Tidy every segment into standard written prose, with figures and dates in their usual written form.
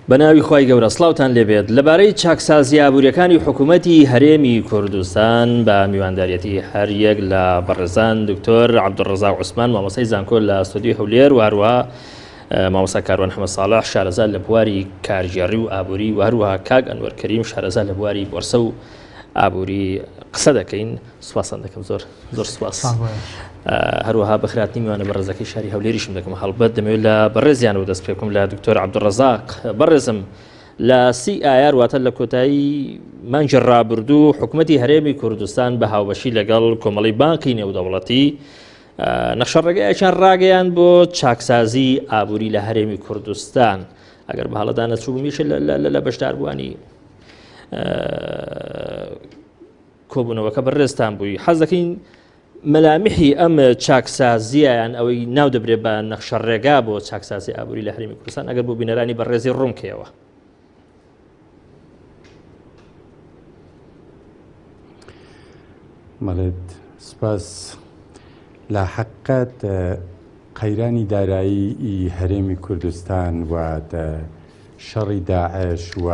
بە ناوی خوای گەورە سڵاوتان لێبێت لەبارەی چاکسازی ئابووریەکانی حکوومەتی هەرێمی کوردستان بە میوانداریەتی هەریەک لە بەڕێزان دکتۆر عەبدولڕەزاق عوسمان مامۆستای زانکۆ لە ستۆدیۆی هەولێر و هەروەها مامۆستا کاروان حەمە ساڵح شارەزا لە بواری کارگێڕی و ئابووری و هەروەها کاک ئەنوەر کەریم شارەزا لە بواری بۆرسە و ئابووری قسە دەکەین سوپاستان دەکەم زۆر زۆر سوپاس هەروەها بەخراتنی میوانە بەڕێزەکەی شاری هەولێریشم دەکەم هەڵبەت دەمەوێت لە بەڕێزیانەوە دەست پێ بکەم لە دکتۆر عەبدولڕەزاق بەڕێزم لە سی ئایار واتە لە کۆتایی مانگی ڕابردوو حکوومەتی هەرێمی کوردستان بە هاوبەشی لەگەڵ کۆمەڵی بانقی نێودەوڵەتی نەخشە ڕێگایەکیان ڕاگەیان بۆ چاکسازی ئابووری لە هەرێمی کوردستان ئەگەر بە هەڵەدا نەچووبم یەکێ لە بەشداربووانی کۆبوونەوەکە بەڕێزتان بووی حەز دەکەین مەلامیحی ئەم چاکسازییان ئەوەی ناو دەبرێت بە نەخشە ڕێگا بۆ چاکسازی ئابووری لە هەرێمی کوردستان ئەگەر بۆ بینەرانی بەڕێزی ڕوونکەیەوە. بەڵێت سپاس لە حقیقەت قەیرانی دارایی ئی هەرێمی کوردستان و شەڕی داعش و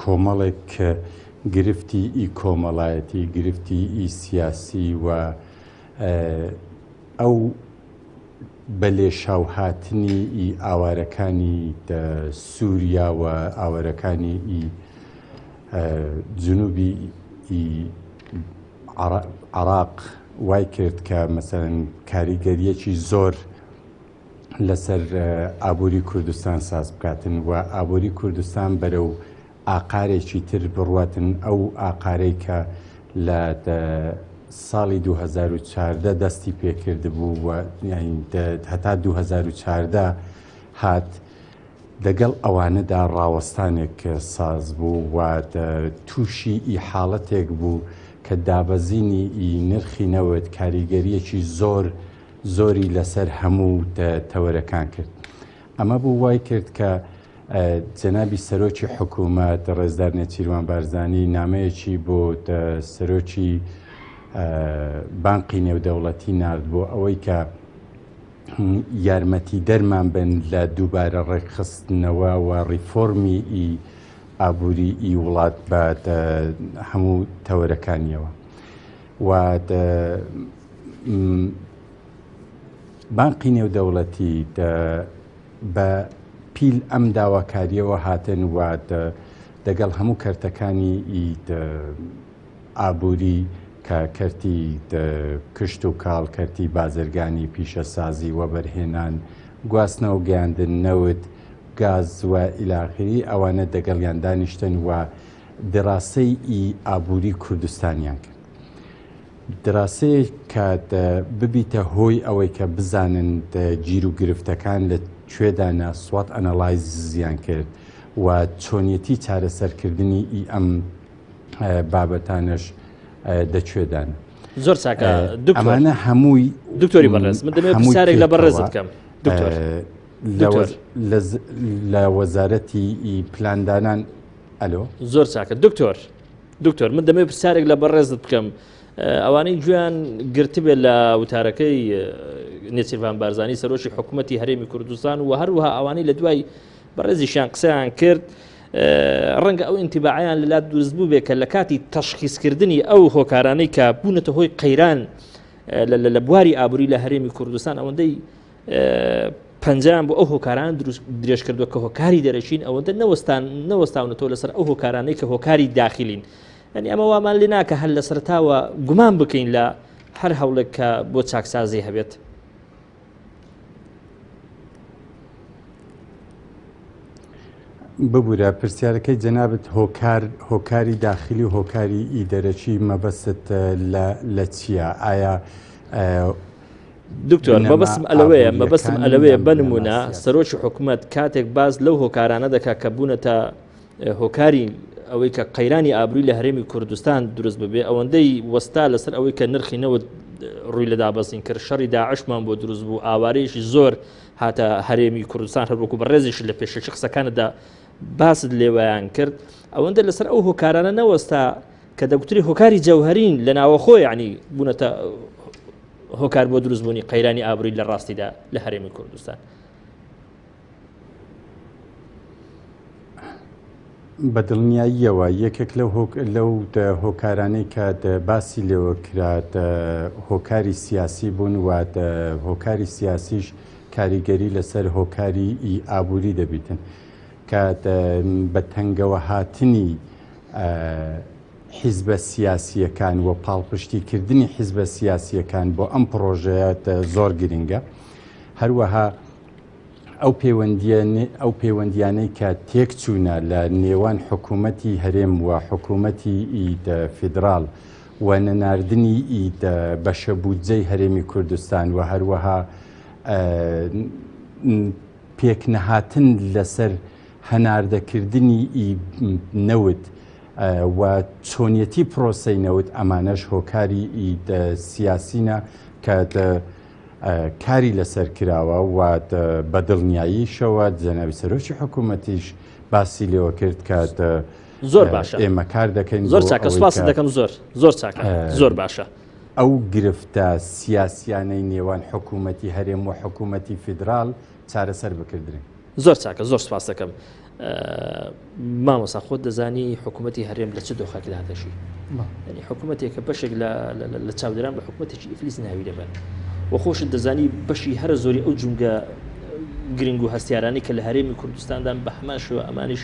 کۆمەڵێک گرفتی ئی کۆمەڵایەتی، گرفتی ئی سیاسی و ئەو بە لێشاو هاتنی ئی ئاوارەکانی سووریا و ئاوارەکانی ئی جنوبی ئی عراق وای کرد کە مەسەلەن کاریگەریەکی زۆر لەسەر ئابووری کوردستان ساز بکاتن و ئابووری کوردستان بەرەو ئاقارێکی تر بڕواتن ئەو ئاقارەی کە لە ساڵی 2014 دەستی پێکردبوو و هەتا 2014 هات دەگەڵ ئەوانەدا ڕاوەستانێک ساز بوو و تووشی ئی حاڵەتێک بوو کە دابەزینی ئی نرخی نەوت کاریگەریەکی زۆر زۆری لەسەر هەموو تەوەرەکان کرد. ئەمە بوو وای کرد کە جەنابی سەرۆکی حکوومەت ڕێزدار نێچیروان بارزانی نامەیەکی بۆ سەرۆکی بانقی نێودەوڵەتی نارد بۆ ئەوەی کە یارمەتیدەرمان بن لە دووبارە ڕێکخستنەوە و ڕیفۆرمی ئی ئابووری ئی وڵات بە هەموو تەوەرەکانیەوە و بانقی نێودەوڵەتی بە پیل ئەم داواکاریەوە هاتن و دەگەڵ هەموو کەرتەکانی ئابووری کە کەرتی کشت و کاڵ، کەرتی بازرگانی، پیشەسازی، وەبەرهێنان، گواستنەوە گەیاندن، نەوت، گاز و ئیلاخری ئەوانە دەگەڵیان دانیشتن و دراسەی ئی ئابووری کوردستانیان کرد. دراسەیەک کە ببیتە هۆی ئەوەی کە بزانن گیر و گرفتەکان لە کوێدانە سوات ئەنەلایزیان کرد و چۆنیەتی چارەسەرکردنی ئی ئەم بابەتانەش دەکوێدان. زۆر چاکە دکتۆر. ئەمانە هەمووی دکتۆری بەڕێز من دەمەوێت پرسیارێک لە بەڕێزت بکەم دکتۆر. لە وەزارەتی پلاندانان ئەلۆ زۆر چاکە دکتۆر دکتۆر من دەمەوێت پرسیارێک لە بەڕێزت بکەم ئەوانەی گوێیان گرتبێت لە وتارەکەی نێچیرڤان بارزانی سەرۆکی حکوومەتی هەرێمی کوردستان و هەروەها ئەوانەی لە دوای بەڕێزیشیان قسەیان کرد ڕەنگە ئەو ئینتیباعیان لەلا دروست بوو بێ کە لە کاتی تەشخیصکردنی ئەو هۆکارانەی کە بوونەتە هۆی قەیران لە بواری ئابووری لە هەرێمی کوردستان ئەوەندەی پەنجەیان بۆ ئەو هۆکاران دروست درێژ کردووە کە هۆکاری دەرەکین ئەوەندە نەوەستان نەوەستاونەتەوە لەسەر ئەو هۆکارانەی کە هۆکاری داخلین یعنی ئەمە وامان لێ ناکە هەر لە سەرتاوە گومان بکەین لە هەر هەوڵێک کە بۆ چاکسازی هەبێت. ببورە پرسیارەکەی جەنابت هۆکار هۆکاری داخلی و هۆکاری ئی دەرەکی مەبەست لە لە چییە ئایا دکتۆر مەبەستم ئەلەوەیە مەبەستم ئەلەوەیە بە نمونە سەرۆکی حکوومەت کاتێک باز لەو هۆکارانە دەکات کە بوونەتە هۆکاری ئەوەی کە قەیرانی ئابرووی لە هەرێمی کوردستان دروست ببێ ئەوەندەی وەستا لەسەر ئەوەی کە نرخی نەوت ڕووی لە دابەزین کرد شەڕی داعشمان بۆ دروست بوو ئاوارەیەکی زۆر هاتە هەرێمی کوردستان هەروەکو بەڕێزیش لە پێشەکی قسەکانتدا باست لێوەیان کرد ئەوەندە لەسەر ئەو هۆکارانە نەوەستا کە دەگوتری هۆکاری جەوهرین لە ناوەخۆ یعنی بوونەتە هۆکار بۆ دروستبوونی قەیرانی ئابووری لە ڕاستیدا لە هەرێمی کوردستان. بە دڵنیاییەوە یەکێک لەو لەو هۆکارانەی کە باسی لێوە کرا هۆکاری سیاسی بوون و هۆکاری سیاسیش کاریگەری لەسەر هۆکاری ئابووری دەبیتن کە بە تەنگەوە هاتنی حیزبە سیاسییەکان و پاڵپشتیکردنی حیزبە سیاسییەکان بۆ ئەم پڕۆژەیە زۆر گرنگە. هەروەها ئەو پەیوەندییە ئەو پەیوەندیانەی کە تێکچوونە لە نێوان حکوومەتی هەرێم و حکوومەتی فیدراڵ و نەناردنی بەشە بودجەی هەرێمی کوردستان و هەروەها پێکنەهاتن لەسەر هەناردەکردنی نەوت و چۆنیەتی پرۆسەی نەوت ئەمانەش هۆکاری سیاسینە کە کاری لەسەر کراوە و بە دڵنیاییشەوە جەنابی سەرۆکی حکوومەتیش باسی لێوە کرد کە زۆر باشە ئێمە کار دەکەین زۆر چاکە سپاست دەکەم زۆر زۆر چاکە زۆر باشە. ئەو گرفتە سیاسیانەی نێوان حکوومەتی هەرێم و حکوومەتی فیدراڵ چارەسەر بکردرێن. زۆر چاکە زۆر سپاس دەکەم. مامۆسا خۆت دەزانی حکوومەتی هەرێم لە چ دۆخێکدا دەژی ینی حکوومەتێک کە بەشێک لە چاودێران بە حکوومەتێکی ئیفلیس ناوی دەبەن و خۆشت دەزانی بەشی هەرە زۆری ئەو جومگە گرنگ و هەستیارانی کە لە هەرێمی کوردستاندان بە هەمان شێوە ئەمانیش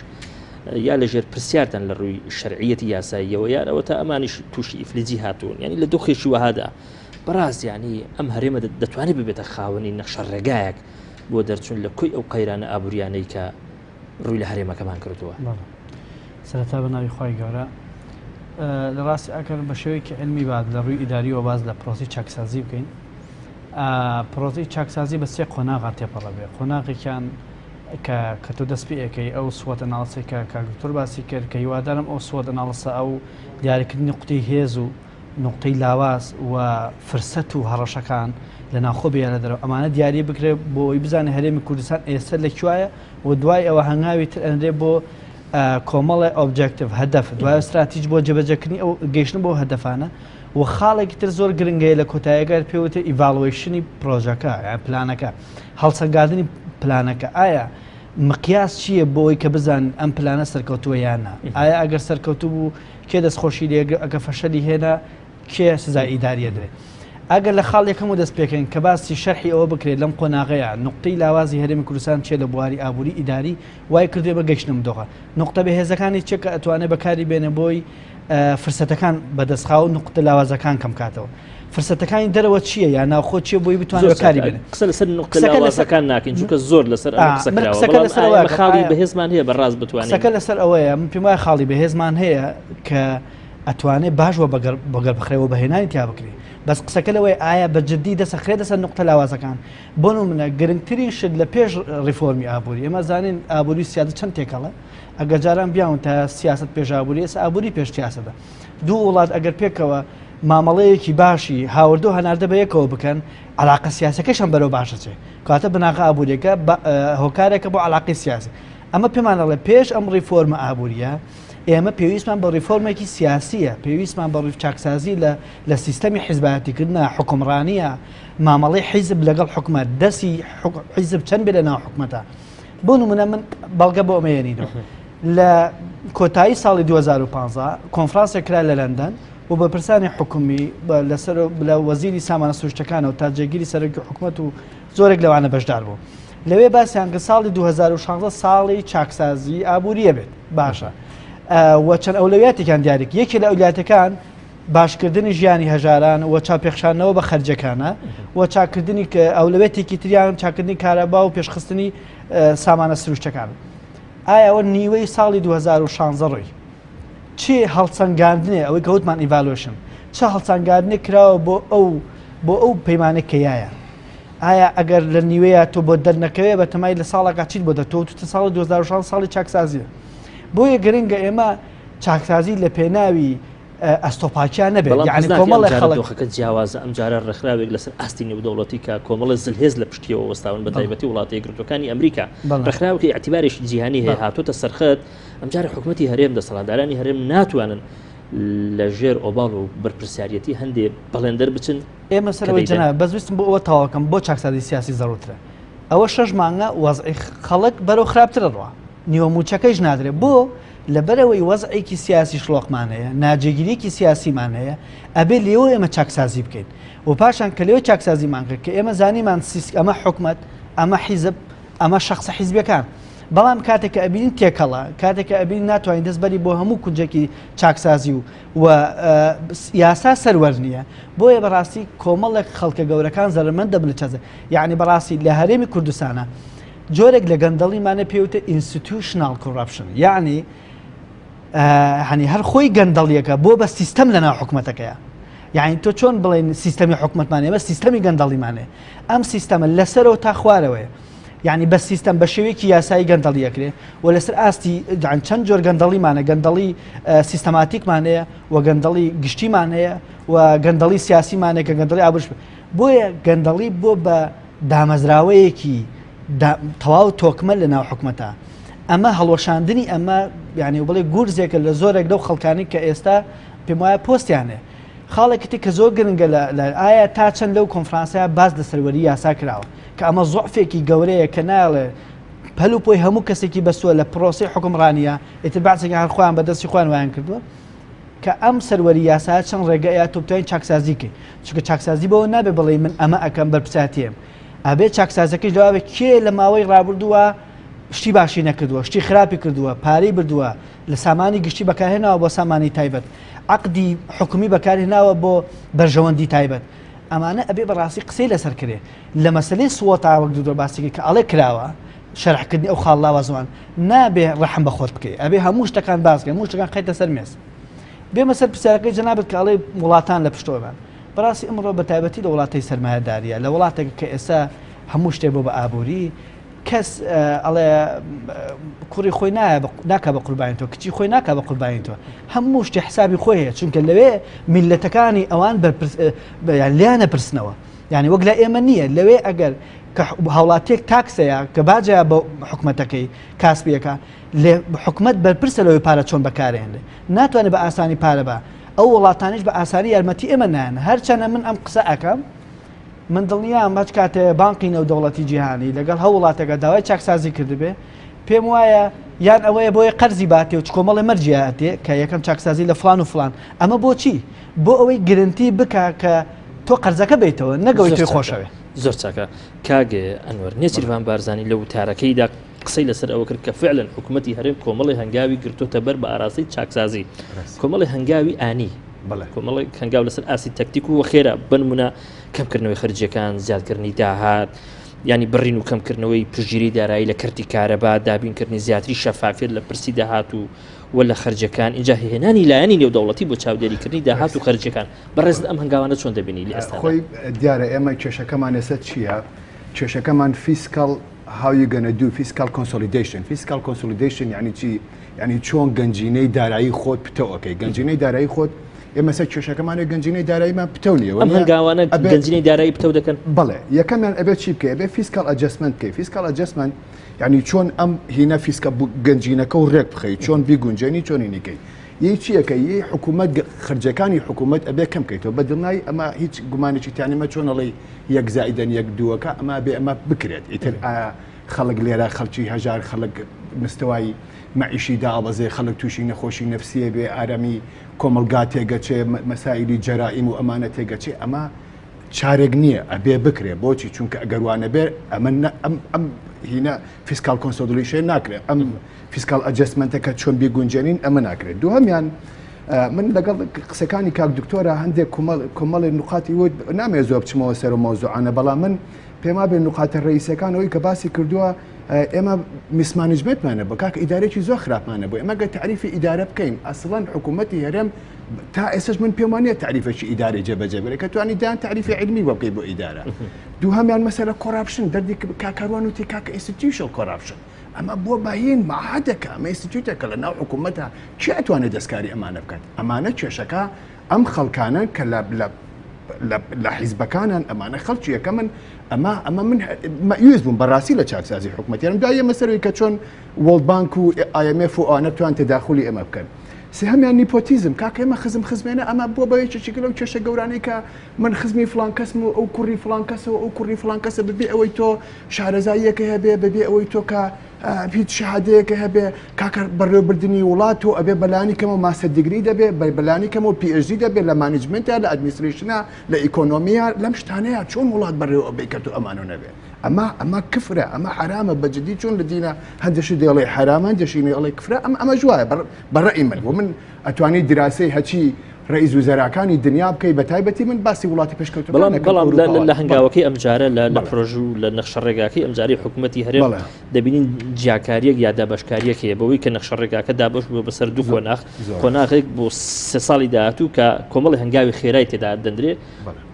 یا لە ژێر پرسیاردان لە ڕووی شەرعیەتی یاساییەوە یارەوە تا ئەمانیش تووشی ئیفلیجی هاتوون ینی لە دۆخێکی وەهادا بەڕاست ینی ئەم هەرێمە دەتوانێت ببێتە خاوەنی نەخشە ڕێگایەک بۆ دەرچوون لە کۆی ئەو قەیرانە ئابووریانەی کە ڕووی لە هەرێمەکەمان کردووە؟ سەرەتا بە ناوی خوای گەورە لە ڕاستی ئەگەر بە شێوەیەکی علمی باز لە ڕووی ئیداریەوە باز لە پرۆسی چاکسازی بکەین پرۆسی چاکسازی بە سێ قۆناغا تێپەڕە بێ قۆناغێکیان کە کە تۆ دەست پێ ئەەکەی ئەو SWOT analysis ی کە کاک دکتۆر باسی کرد کە هیوادارم ئەو SWOT analysis ە ئەو دیاریکردنی قوتی هێز و نوقتەی لاواز و فرسەت و هەڕەشەکان لە ناوخۆ بێ یا لە دەرەوە ئەمانە دیاری بکرێ بۆ ئەوەی بزانێ هەرێمی کوردستان ئێستا لە کوایە و دوای ئەوە هەنگاوی تر ئەنرێ بۆ کۆمەڵێ objective هەدەف دوای ستراتیج بۆ جێبەجێکردنی ئەو گەیشتن بۆ هەدەفانە و خاڵێکی تر زۆر گرنگەیە لە کۆتاییەکە پێوتە evaluation ی پرۆژەکە یان پلانەکە هەڵسەنگاندنی پلانەکە ئایا مقیاس چییە بۆ ئەوەی کە بزان ئەم پلانە سەرکەوتووە یان نا ئایا ئەگەر سەرکەوتوو بوو کێ دەستخۆشی لێ ئەگە فەشەلی هێنا کێ سزای ئیداری ئەدرێ؟ ئەگەر لە خاڵ یەکەمەوە دەست پێکەین کە باسی شەرحی ئەوە بکرێت لەم قۆناغەیە نوقتەی لاوازی هەرێمی کوردستان چیە لە بواری ئابووری ئیداری وای کردوێ بە گەیشتنم دۆخە نوقتە بەهێزەکانی چیە کە ئەتوانێت بەکاری بێنێ بۆی فرسەتەکان بەدەستخا و نوقتە لاوازەکان کەم کاتەوە فرسەتەکانی دەرەوە چییە یا ناوخۆ چیە بۆی بتوانێت بەکاری بێنێ قسە لەسەر نوقتە لاوازەکان ناکەین چونکە زۆر لەسەر ئەمە قسە کراوە بەڵام ئایا ئێمە خاڵی بەهێزمان هەیە بەڕاست بتوانین قسەکە لەسەر ئەوەیە من پێم وایە خاڵی بەهێزمان هەیە کە ئەتوانێ باش وە بەگەر بخرێ و بەهێنانی تیا بکرێ بەس قسەکە لەوەی ئایا بە جدی دەسەخرێتە سەر نوقتە لاوازەکان بۆ نمونە گرنگترین شت لە پێش ڕیفۆرمی ئابووری ئێمە زانین ئابووری سیاسەت چەند تێکەڵە ئەگەر جاران بیاون تا سیاست پێش ئابووری ئێستا ئابووری پێش سیاسەتە دوو وڵات ئەگەر پێکەوە مامەڵەیەکی باشی هاوردە و هەناردە بە یەکەوە بکەن علاقە سیاسەکەشان بەرەو باشە چێ کاتە بناغە ئابووریەکە هۆکارێکە بۆ علاقی سیاسی ئەمە پێمان ئەڵێ پێش ئەم ڕیفۆرمە ئابووریە ئێمە پێویستمان بە ڕیفۆرمێکی سیاسیە پێویستمان بە چاکسازی لە لە سیستەمی حیزبایەتیکردە حکومڕانیە مامەڵەی حیزب لەگەڵ حکومەت دەستی حیزب چەند بێ لە ناو حکومەتە بۆ نمونە من بەڵگە بۆ ئەمەیەنینەوە لە کۆتایی ساڵی 2015 کۆنفرانسێک کرا لە لەندەن و بەرپرسانی حکومی لەسەر لە وەزیری سامانە سروشتەکانەوە تا جێگیری سەرۆکی حکومەت و زۆرێک لەوانە بەشدار بوو لەوێ باسیان کە ساڵی 2016 ساڵی چاکسازی ئابووریە بێت باشە و چەند ئەولەویاتێکیان دیاریک یەکێ لە ئەولاتەکان باشکردنی ژیانی هەژاران و چاپێخشانەوە بە خەرجەکانە و چاکردنی ئەولەوێتێکی تریان چاکردنی کارەبا و پێشخستنی سامانە سروشتەکان ئایا ئەوە نیوەی ساڵی 2016 ڕۆی چی هەڵسەنگاندنێ ئەوەی کە وتمان evaluation چ هەڵسەنگاندنێک کراوە بۆ ئەو بۆ ئەو پەیمانێک کە یایە ئایا ئەگەر لە نیوەیە تۆ بۆ دەرنەکەوێ بە تەمای لە ساڵەکە چیت بۆ دەتۆ تو ساڵی 2016 ساڵی چاکسازیە بۆیە گرنگە ئێمە چاکسازی لە پێناوی ئەستۆپاکیان نەبێت بەڵام یعنی کۆمەڵێ خەڵک دۆخەکە جیاوازە ئەم جارە ڕێکخراوێک لەسەر ئاستی نێودەوڵەتی کە کۆمەڵە زلهێز لە پشتیەوە وەستاون بە تایبەتی وڵاتە یەکگرتووەکانی ئەمریکا ڕێکخراوێکی ئیعتیبارێکی جیهانی هەیە هاتۆتە سەرخەت ئەم جارە حکوومەتی هەرێم دەسەڵاتدارانی هەرێم ناتوانن لە ژێر ئۆباڵ و بەرپرسیارەتی هەندێ بەڵێن دەربچن ئێمە سەرەوەی جەناب بەس ویستم بۆ ئەوە تەواوکەم بۆ چاکسازی سیاسی زەڕوترە ئەوە شەش مانگە وەزعی خەڵک بەرەو خراپترە ڕوا نیوە موچەکەیش نادرێ بۆ؟ لەبەرئەوەی وەزعێکی سیاسی شڵۆقمان هەیە، ناجێگیریەکی سیاسیمان هەیە، ئەبێ لێوە ئێمە چاکسازی بکەین و پاشان کە لێوە چاکسازیمان کرد کە ئێمە زانیمان ئەمە حکومەت، ئەمە حیزب، ئەمە شەخسە حیزبیەکان. بەڵام کاتێک کە ئەبینین تێکەڵە، کاتێک کە ئەبینین ناتوانین دەست بەری بۆ هەموو کونجێکی چاکسازی و و یاسا سەروەر نییە، بۆیە بەڕاستی کۆمەڵێک خەڵکە گەورەکان زەرەرمەند دەبن لە چاکسازی. یەعنی بەڕاستی لە هەرێمی کوردستانە جۆرێک لە گەندەڵیمانە پێوتە institutional corruption یعنی هەنی هەر خۆی گەندەڵیەکە بۆ بە سیستەم لەناو حکوومەتەکەیە یعنی تۆ چۆن بڵێن سیستەمی حکوومەتمان ئێمە سیستەمی گەندەڵیمانێ ئەم سیستەمە لەسەرەوە تا خوارەوەیە یعنی بە سیستەم بە شێوەیەکی یاسایی گەندەڵی ئەکرێ و لەسەر ئاستی چەند جۆر گەندەڵیمانە گەندەڵی سیستەماتیکمان هەیە و گەندەڵی گشتیمان هەیە و گەندەڵی سیاسیمانە کە گەندەڵی ئابش بۆیە گەندەڵی بۆ بە دامەزراوەیەکی تەواو تۆکمە لە ناو حکومەتە. ئەمە هەڵوەشاندنی ئەمە یعنی بڵێ گورزێکە لە زۆرێک لەو خەڵکانی کە ئێستا پێم وایە پۆستیان هەیە. خاڵێکی تر کە زۆر گرنگە لە ئایا تا چەند لەو کۆنفرانسە باس لە سەروەری یاسا کراوە کە ئەمە زۆعفێکی گەورەیە کە نایڵێ پەل و پۆی هەموو کەسێکی بەستووە لە پرۆسەی حکومڕانیە ئیتر بەعسێکی هەر خۆیان بەدەستی خۆیان وایان کردووە کە ئەم سەروەری یاسایە چەند ڕێگەیە تۆ بتوانین چاکسازی کەی چونکە چاکسازی بەوە نابێ بڵێ من ئەمە ئەکەم بەرپرساتیم ئەبێ چاکسازەکەش لەوە کێ لە ماوەی ڕابردووە شتی باشی نەکردووە شتی خراپی کردووە پارەی بردووە لە سامانی گشتی بەکارهێناوە بۆ سامانی تایبەت عقدی حکومی بەکارهێناوە بۆ بەرژەوەندی تایبەت ئەمانە ئەبێ بەڕاستی قسەی لەسەر کرێ لە مەسلەی سوەتا وەک دوو باسی کە ئەڵێ کراوە شەرحکردنی ئەو خاڵ لاوازوان نابێ ڕەحم بە خۆت بکەی ئەبێ هەموو شتەکان باس بکەی هەموو شتەکان خەیتە سەر مێز. بێمە سەر پرسیارەکەی جەنابت کە ئەڵێی وڵاتان لە پشتەوەمان. بەڕاستی ئمڕۆ بە تایبەتی لە وڵاتەی سەرمایەداریە لە وڵاتێک کە ئێستا هەموو شتێک بۆ بە ئابووری کەس ئەڵێ کوڕی خۆی نایە ناکە بە قوربانی تۆ کچی خۆی ناکە بە قوربانی تۆ هەموو شتی حسابی خۆی هەیە چونکە لەوێ میلەتەکانی ئەوان لیانە پرسنەوە یعنی وەک لە ئێمە نییە لەوێ ئەگەر کە هاوڵاتیەک تاکسەیە کە باجەیە بۆ حکومەتەکەی کاسپیەکە لێ حکومەت بەرپرسە لەوەی پارە چۆن بەکارێنرێ ناتوانێت بە ئاسانی پارە بە ئەو وڵاتانیش بە ئاسانی یارمەتی ئێمە نایەن هەرچەنە من ئەم قسە ئەەکەم من دڵنیام هەچ کاتێ بانقی نێودەوڵەتی جیهانی لەگەڵ هەو وڵاتەکە داوای چاکسازی کردبێ پێم وایە یان ئەوەیە بۆیە قەرزی باتێ و چکۆمەڵی مەرجیاتێ کە یەکەم چاکسازی لە فلان و فلان ئەمە بۆچی بۆ ئەوەی گرنتی بکە کە تۆ قەرزەکە بیتەوە نەگەوەی تۆی خۆشەوێ. زۆر چاکە کاک ئەنوەر، نێچیرڤان بارزانی لە وتارەکەیدا قسەی لەسەر ئەوە کرد کە فعلەن حکوومەتی هەرێم کۆمەڵی هەنگاوی گرتوتە بەر بە ئاراستەی چاکسازی کۆمەڵی هەنگاوی ئانی کۆمەڵی هەنگاو لەسەر ئاستی تەکتیک و خێرا بنمونە کەمکردنەوەی خەرجیەکان زیادکردنی داهات ینی بڕین و کەمکردنەوەی پشتگیری دارایی لە کەرتی کارەبا دابینکردنی زیاتری شەفافیت لە پرسی داهات و و لە خەرجەکان اینجا هێنانی لایەنی نێودەوڵەتی بۆ چاودێریکردنی داهات و خەرجەکان بەڕێزت ئەم هەنگاوانە چۆن دەبینی لە ئێستا؟ خۆی دیارە ئێمە کێشەکەمان ئێستا چییە؟ کێشەکەمان fiscal how you gonna do fiscal consolidation fiscal consolidation یعنی چی؟ یعنی چۆن گەنجینەی دارایی خۆت پتەو ئەەکەی گەنجینەی دارایی خۆت ئێمە سەر کێشەکەمانە گەنجینەی داراییمان پتەو نییە ئەم هەنگاوانە گەنجینەی دارایی پتەو دەکەن بەڵێ یەکەمیان ئەبێت چی بکەی ئەبێ fiscal adjustment بکەی fiscal adjustment یعنی چۆن ئەم هینە fiscal گەنجینەکە و ڕێک بخەی چۆن بیگونجێنی چۆنی نیکەی یەی چیەکە یەی حکوومەت خرجەکانی حکوومەت ئەبێ کەم کەیتەوە بە دڵنای ئەمە هیچ گومانێکی تیانیمە چۆن ئەڵێی یەک زائیدەن یەک دووەکە ئەمە بێ ئەمە بکرێت ئیتر ئایا خەڵک لێرە خەڵکی هەژار خەڵک مستەوای مەعیشی دابەزێ خەڵک تووشی نەخۆشی نەفسیە بێ ئارامی کۆمەڵگا تێگەچێ مەسائلی جەرائیم و ئەمانە تێگەچێ ئەمە چارێک نییە ئەبێ بکرێ بۆچی چونکە ئەگەر وانەبێ ئەمە ئەم هینە fiscal consolidation ناکرێت ئەم fiscal adjustment ەکە چۆن بیگونجێنین ئەمە ناکرێت دووهەمیان من لەگەڵ قسەکانی کاک دکتۆرە هەندێک کۆمەڵی نقاتی وت نامێ زۆر بچمەوە سەر و مەوزوعانە بەڵام من پێما بێ نقاتە ڕئیسەکان ئەوەی کە باسی کردووە ئێمە mismanagement مانە بە کاک ئیدارێکی زۆر خراپمانە بۆ ئێمە گە تعریفی ئیدارە بکەین ئەسڵەن حکوومەتی هەرێم تا ئێسش من پێم وانە تعریفێکی ئیداری جێبەجێ بێت کە توانی دان تعریفی علمی بۆ بکەی بۆ ئیدارە دووهەمیان مەسەلە corruption دەردی کاکاروان وتی کاکە institutional corruption ئەمە بۆ بەهین مەعهەدەکە ئەمە ئینستیتوتێکە لە ناو حکوومەتە کێ ئەتوانێت دەستکاری ئەمانە بکات ئەمانە کێشەکە ئەم خەڵکانە کە لە لە حیزبەکانان ئەمانە خەڵکی یەکەمن ئەمە ئەمە من مەیوز بووم بەڕاستی لە چاکسازی حکوومەتیان دوای ئێمە سەروی کە چۆن World Bank و IMF و ئەوانە توان تەداخلی ئێمە بکەن. سێهەمیان nepotism، کاکە ئێمە خزم خزمێنە، ئەمە بووە بە یەکێکی لەو کێشە گەورانەی کە من خزمی فڵان کەسم و ئەو کوڕی فڵان کەسە و ئەو کوڕی فڵان کەسە بەبێ ئەوەی تۆ شارەزاییەکە هەبێ، بەبێ ئەوەی تۆ کە هیچ شەهادەیەکە هەبێ، کاکە بەڕێوەبردنی وڵات تۆ ئەبێ بەلانی کەمەوە master degree دەبێ، بەلانی کەمەوە PhD دەبێ لە management ا، لە administration ا، لە ئیکۆنۆمیە، لەم شتانەیە چۆن وڵات بەڕێوە ئەبەی کە تۆ ئەمانە نەبێ؟ ئەمە ئەمە کفرە، ئەمە حەرامە بە جدی چۆن لە دینە هەندێ شت دەڵێ حەرامە هەندێ شت دەڵێ کفرە ئەمە ئەمەش وایە بە ڕەئی من و من ئەتوانی دراسەی هەچی ڕئیس وزەراکانی دنیا بکەی بە تایبەتی من باسی وڵاتی پێشکەوتوو بەڵام بەڵام لە هەنگاوەکەی ئەمجارە لە لە پرۆژ و لە نەخشە ڕێگاکەی ئەمجارەی حکوومەتی هەرێم دەبینین جیاکاریەک یا دابەشکاریەک هەیە بەوەی کە نەخشە ڕێگاکە دابەش بووە بەسەر دوو قۆناغ قۆناغێک بۆ سێ ساڵی داهاتوو کە کۆمەڵی هەنگاوی خێرای تێدا دەندرێ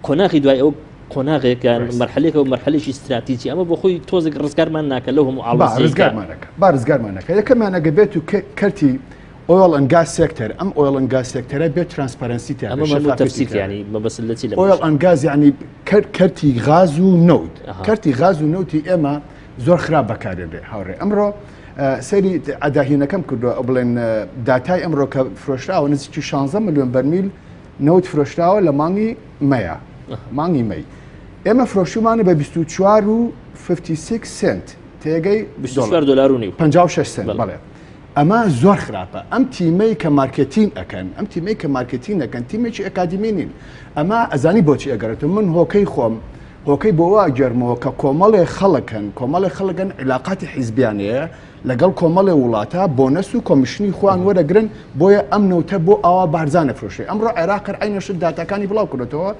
قۆناغی دوای ئەو قۆناغێک یان مەرحەلێکە و مەرحەلێکی ستراتیجی ئەمە بۆ خۆی تۆزێک ڕزگارمان ناکە لەو هەموو ئاڵۆزییەی کە ڕزگارمان نەکا با ڕزگارمان نەکا یەکەمیان ئەگەر بێت و کەرتی oil and gas sector ئەم oil and gas sector ە بێت transparency تیا ئەمە مەموو تەفسیر یانی مەبەست لە چی لە oil and gas یانی کەرتی غاز و نەوت کەرتی غاز و نەوتی ئێمە زۆر خراپ بەکارێنرێ هاوڕێ ئەمڕۆ سەیری ئەداهینەکەم کردووە بڵێن داتای ئەمڕۆ کە فرۆشراوە نزیکی 16 ملیۆن بەرمیل نەوت فرۆشراوە لە مانگی مەیە مانگی مەی ئێمە فرۆشومانە بە 24 و 56 سنت تێگەی 24 دلار و نیو 56 سنت بەڵێ ئەمە زۆر خراپە ئەم تیمەی کە مارکتین ئەەکەن ئەم تیمەی کە مارکتین ئەەکەن تیمێکی ئەکادیمی نین ئەمە ئەزانی بۆچی ئەگەرێتەوە من هۆکەی خۆم هۆکەی بۆ وا گەرمەوە کە کۆمەڵێ خەڵکن کۆمەڵێ خەڵکن عیلاقاتی حیزبیانەیە لەگەڵ کۆمەڵێ وڵاتە بۆنەس و کۆمیشنی خۆیان وەرەگرن بۆیە ئەم نەوتە بۆ ئاوا بارزان ئەفرۆشێ ئەمڕۆ عێراق هەر عەینە شت داتاکانی بڵاو کردۆتەوە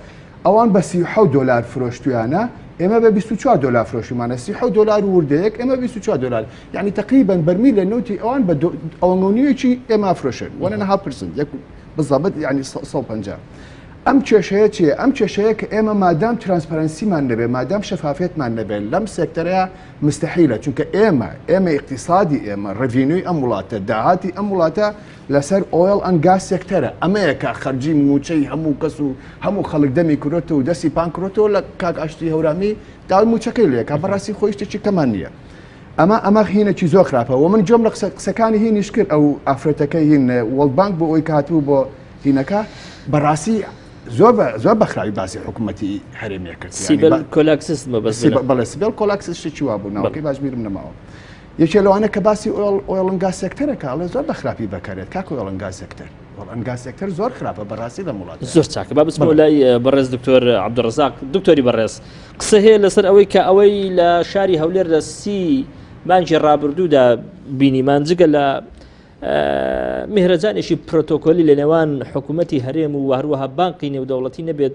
ئەوان بە 37 دۆلار فرۆشتویانە ئێمە بە 24 دۆلار فرۆشیمانە 37 دۆلار و وردەیەک ئێمە 24 دۆلار یعنی تقریبا بەرمیل لە نەوتی ئەوان بە ئەوەنگەونیەکی ئێمە فرۆشن وەنە نەها پرسن یەک بالضبط یعنی 150 ئەم کێشەیە چییە؟ ئەم کێشەیە کە ئێمە مادام transparency مان نەبێ مادام شەفافیەتمان نەبێت لەم سێکتەرەیە مستحیلە چونکە ئێمە ئێمە ئیقتیسادی ئێمە revenue ی ئەم وڵاتە داهاتی ئەم وڵاتە لەسەر oil and gas sector ە ئەمەیە کە خەرجی موچەی هەموو کەس و هەموو خەڵک دەمی کرۆتەوە و دەستی پان کرۆتەوە لە کاک ئاشتی هەورامی داوای موچەکەی لێکا بەڕاستی خۆی شتێکی کەمان نییە ئەمە ئەمە هینێکی زۆر خراپە و من گوێم لە قسە قسەکانی هینیش کرد ئەو ئافرەتەکەی هین World Bank بۆ ئەوی کە هاتبوو بۆ هینەکە بەڕاستی زۆر بە زۆر بە خراپی باسی حکوومەتی هەرێمیە کرد سیبل کۆلاکسس مەبەست بەڵێ سیبل کۆلاکسس شتێکی وا بوو ناوەکەی باش بیرم نەماوە یەکێ لەوانە کە باسی oil oil and gas sector ەکە ئەڵێ زۆر بە خراپی بەکارێت کاک oil and gas sector oil and gas sector زۆر خراپە بەڕاستی لەم وڵاتە زۆر چاکە با بچمەوە لای بەڕێز دکتۆر عەبدولڕەزاق دکتۆری بەڕێز قسە هەیە لەسەر ئەوەی کە ئەوەی لە شاری هەولێر لە سی مانگی ڕابردوودا بینیمان جگە لە میهرەجانێکی پرۆتۆکۆلی لە نێوان حکوومەتی هەرێم و هەروەها بانقی نێودەوڵەتی نەبێت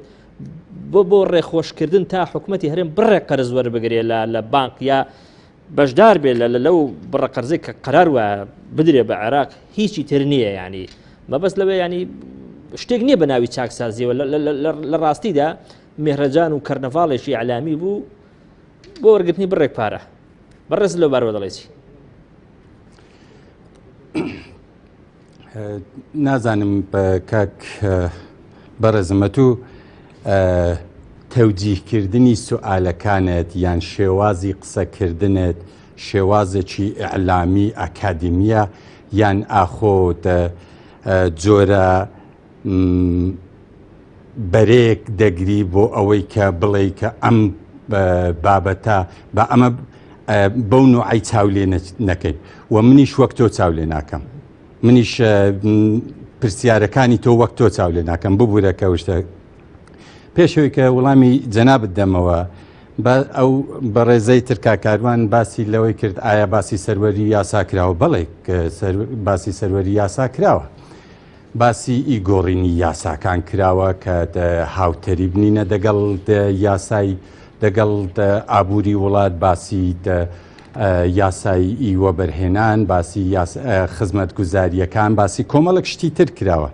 بۆ بۆ ڕێخۆشکردن تا حکوومەتی هەرێم بڕێک قەرز وەربگرێ لە لە بانق یا بەشدار بێ لە لەو بڕە قەرزێک کە قەرار وە بدرێ بە عێراق هیچی تر نییە ینی مەبەست لەوێ ینی شتێک نییە بە ناوی چاکسازیەوە لە ڕاستیدا مێهرەجان و کەرنەڤاڵێکی ئەلامی بوو بۆ وەرگرتنی بڕێک پارە بەڕێز لەو بارەوە دەڵێ چی؟ نازانم کاک بەڕێزمە تو تەوجیهکردنی سوئالەکانت یان شێوازی قسەکردنت شێوازێکی ئیعلامی ئەکادیمیە یان ئاخۆ جۆرە بەرەیەک دەگری بۆ ئەوەی کە بڵێی کە ئەم بابەتە بە ئەمە بەو نوعی چاو لێ نەکەین و منیش وەک تۆ چاو لێ ناکەم منیش پرسیارەکانی تۆ وەک تۆ چاو لێ ناکەم ببوورە کە وشتە پێشەوەی کە وڵامی جەنابت دەمەوە ئەو بەڕێزەی ترکا کاروان باسی لەوەی کرد ئایا باسی سەروەری یاسا کراوە بەڵێ باسی سەروەری یاسا کراوە باسی ئی گۆڕینی یاساکان کراوە کە هاوتەریب نینە دەگەڵ یاسای دەگەڵ ئابووری وڵات باسی یاسای ئی وەبەرهێنان باسی خزمەتگوزارییەکان باسی کۆمەڵک شتی تر کراوە.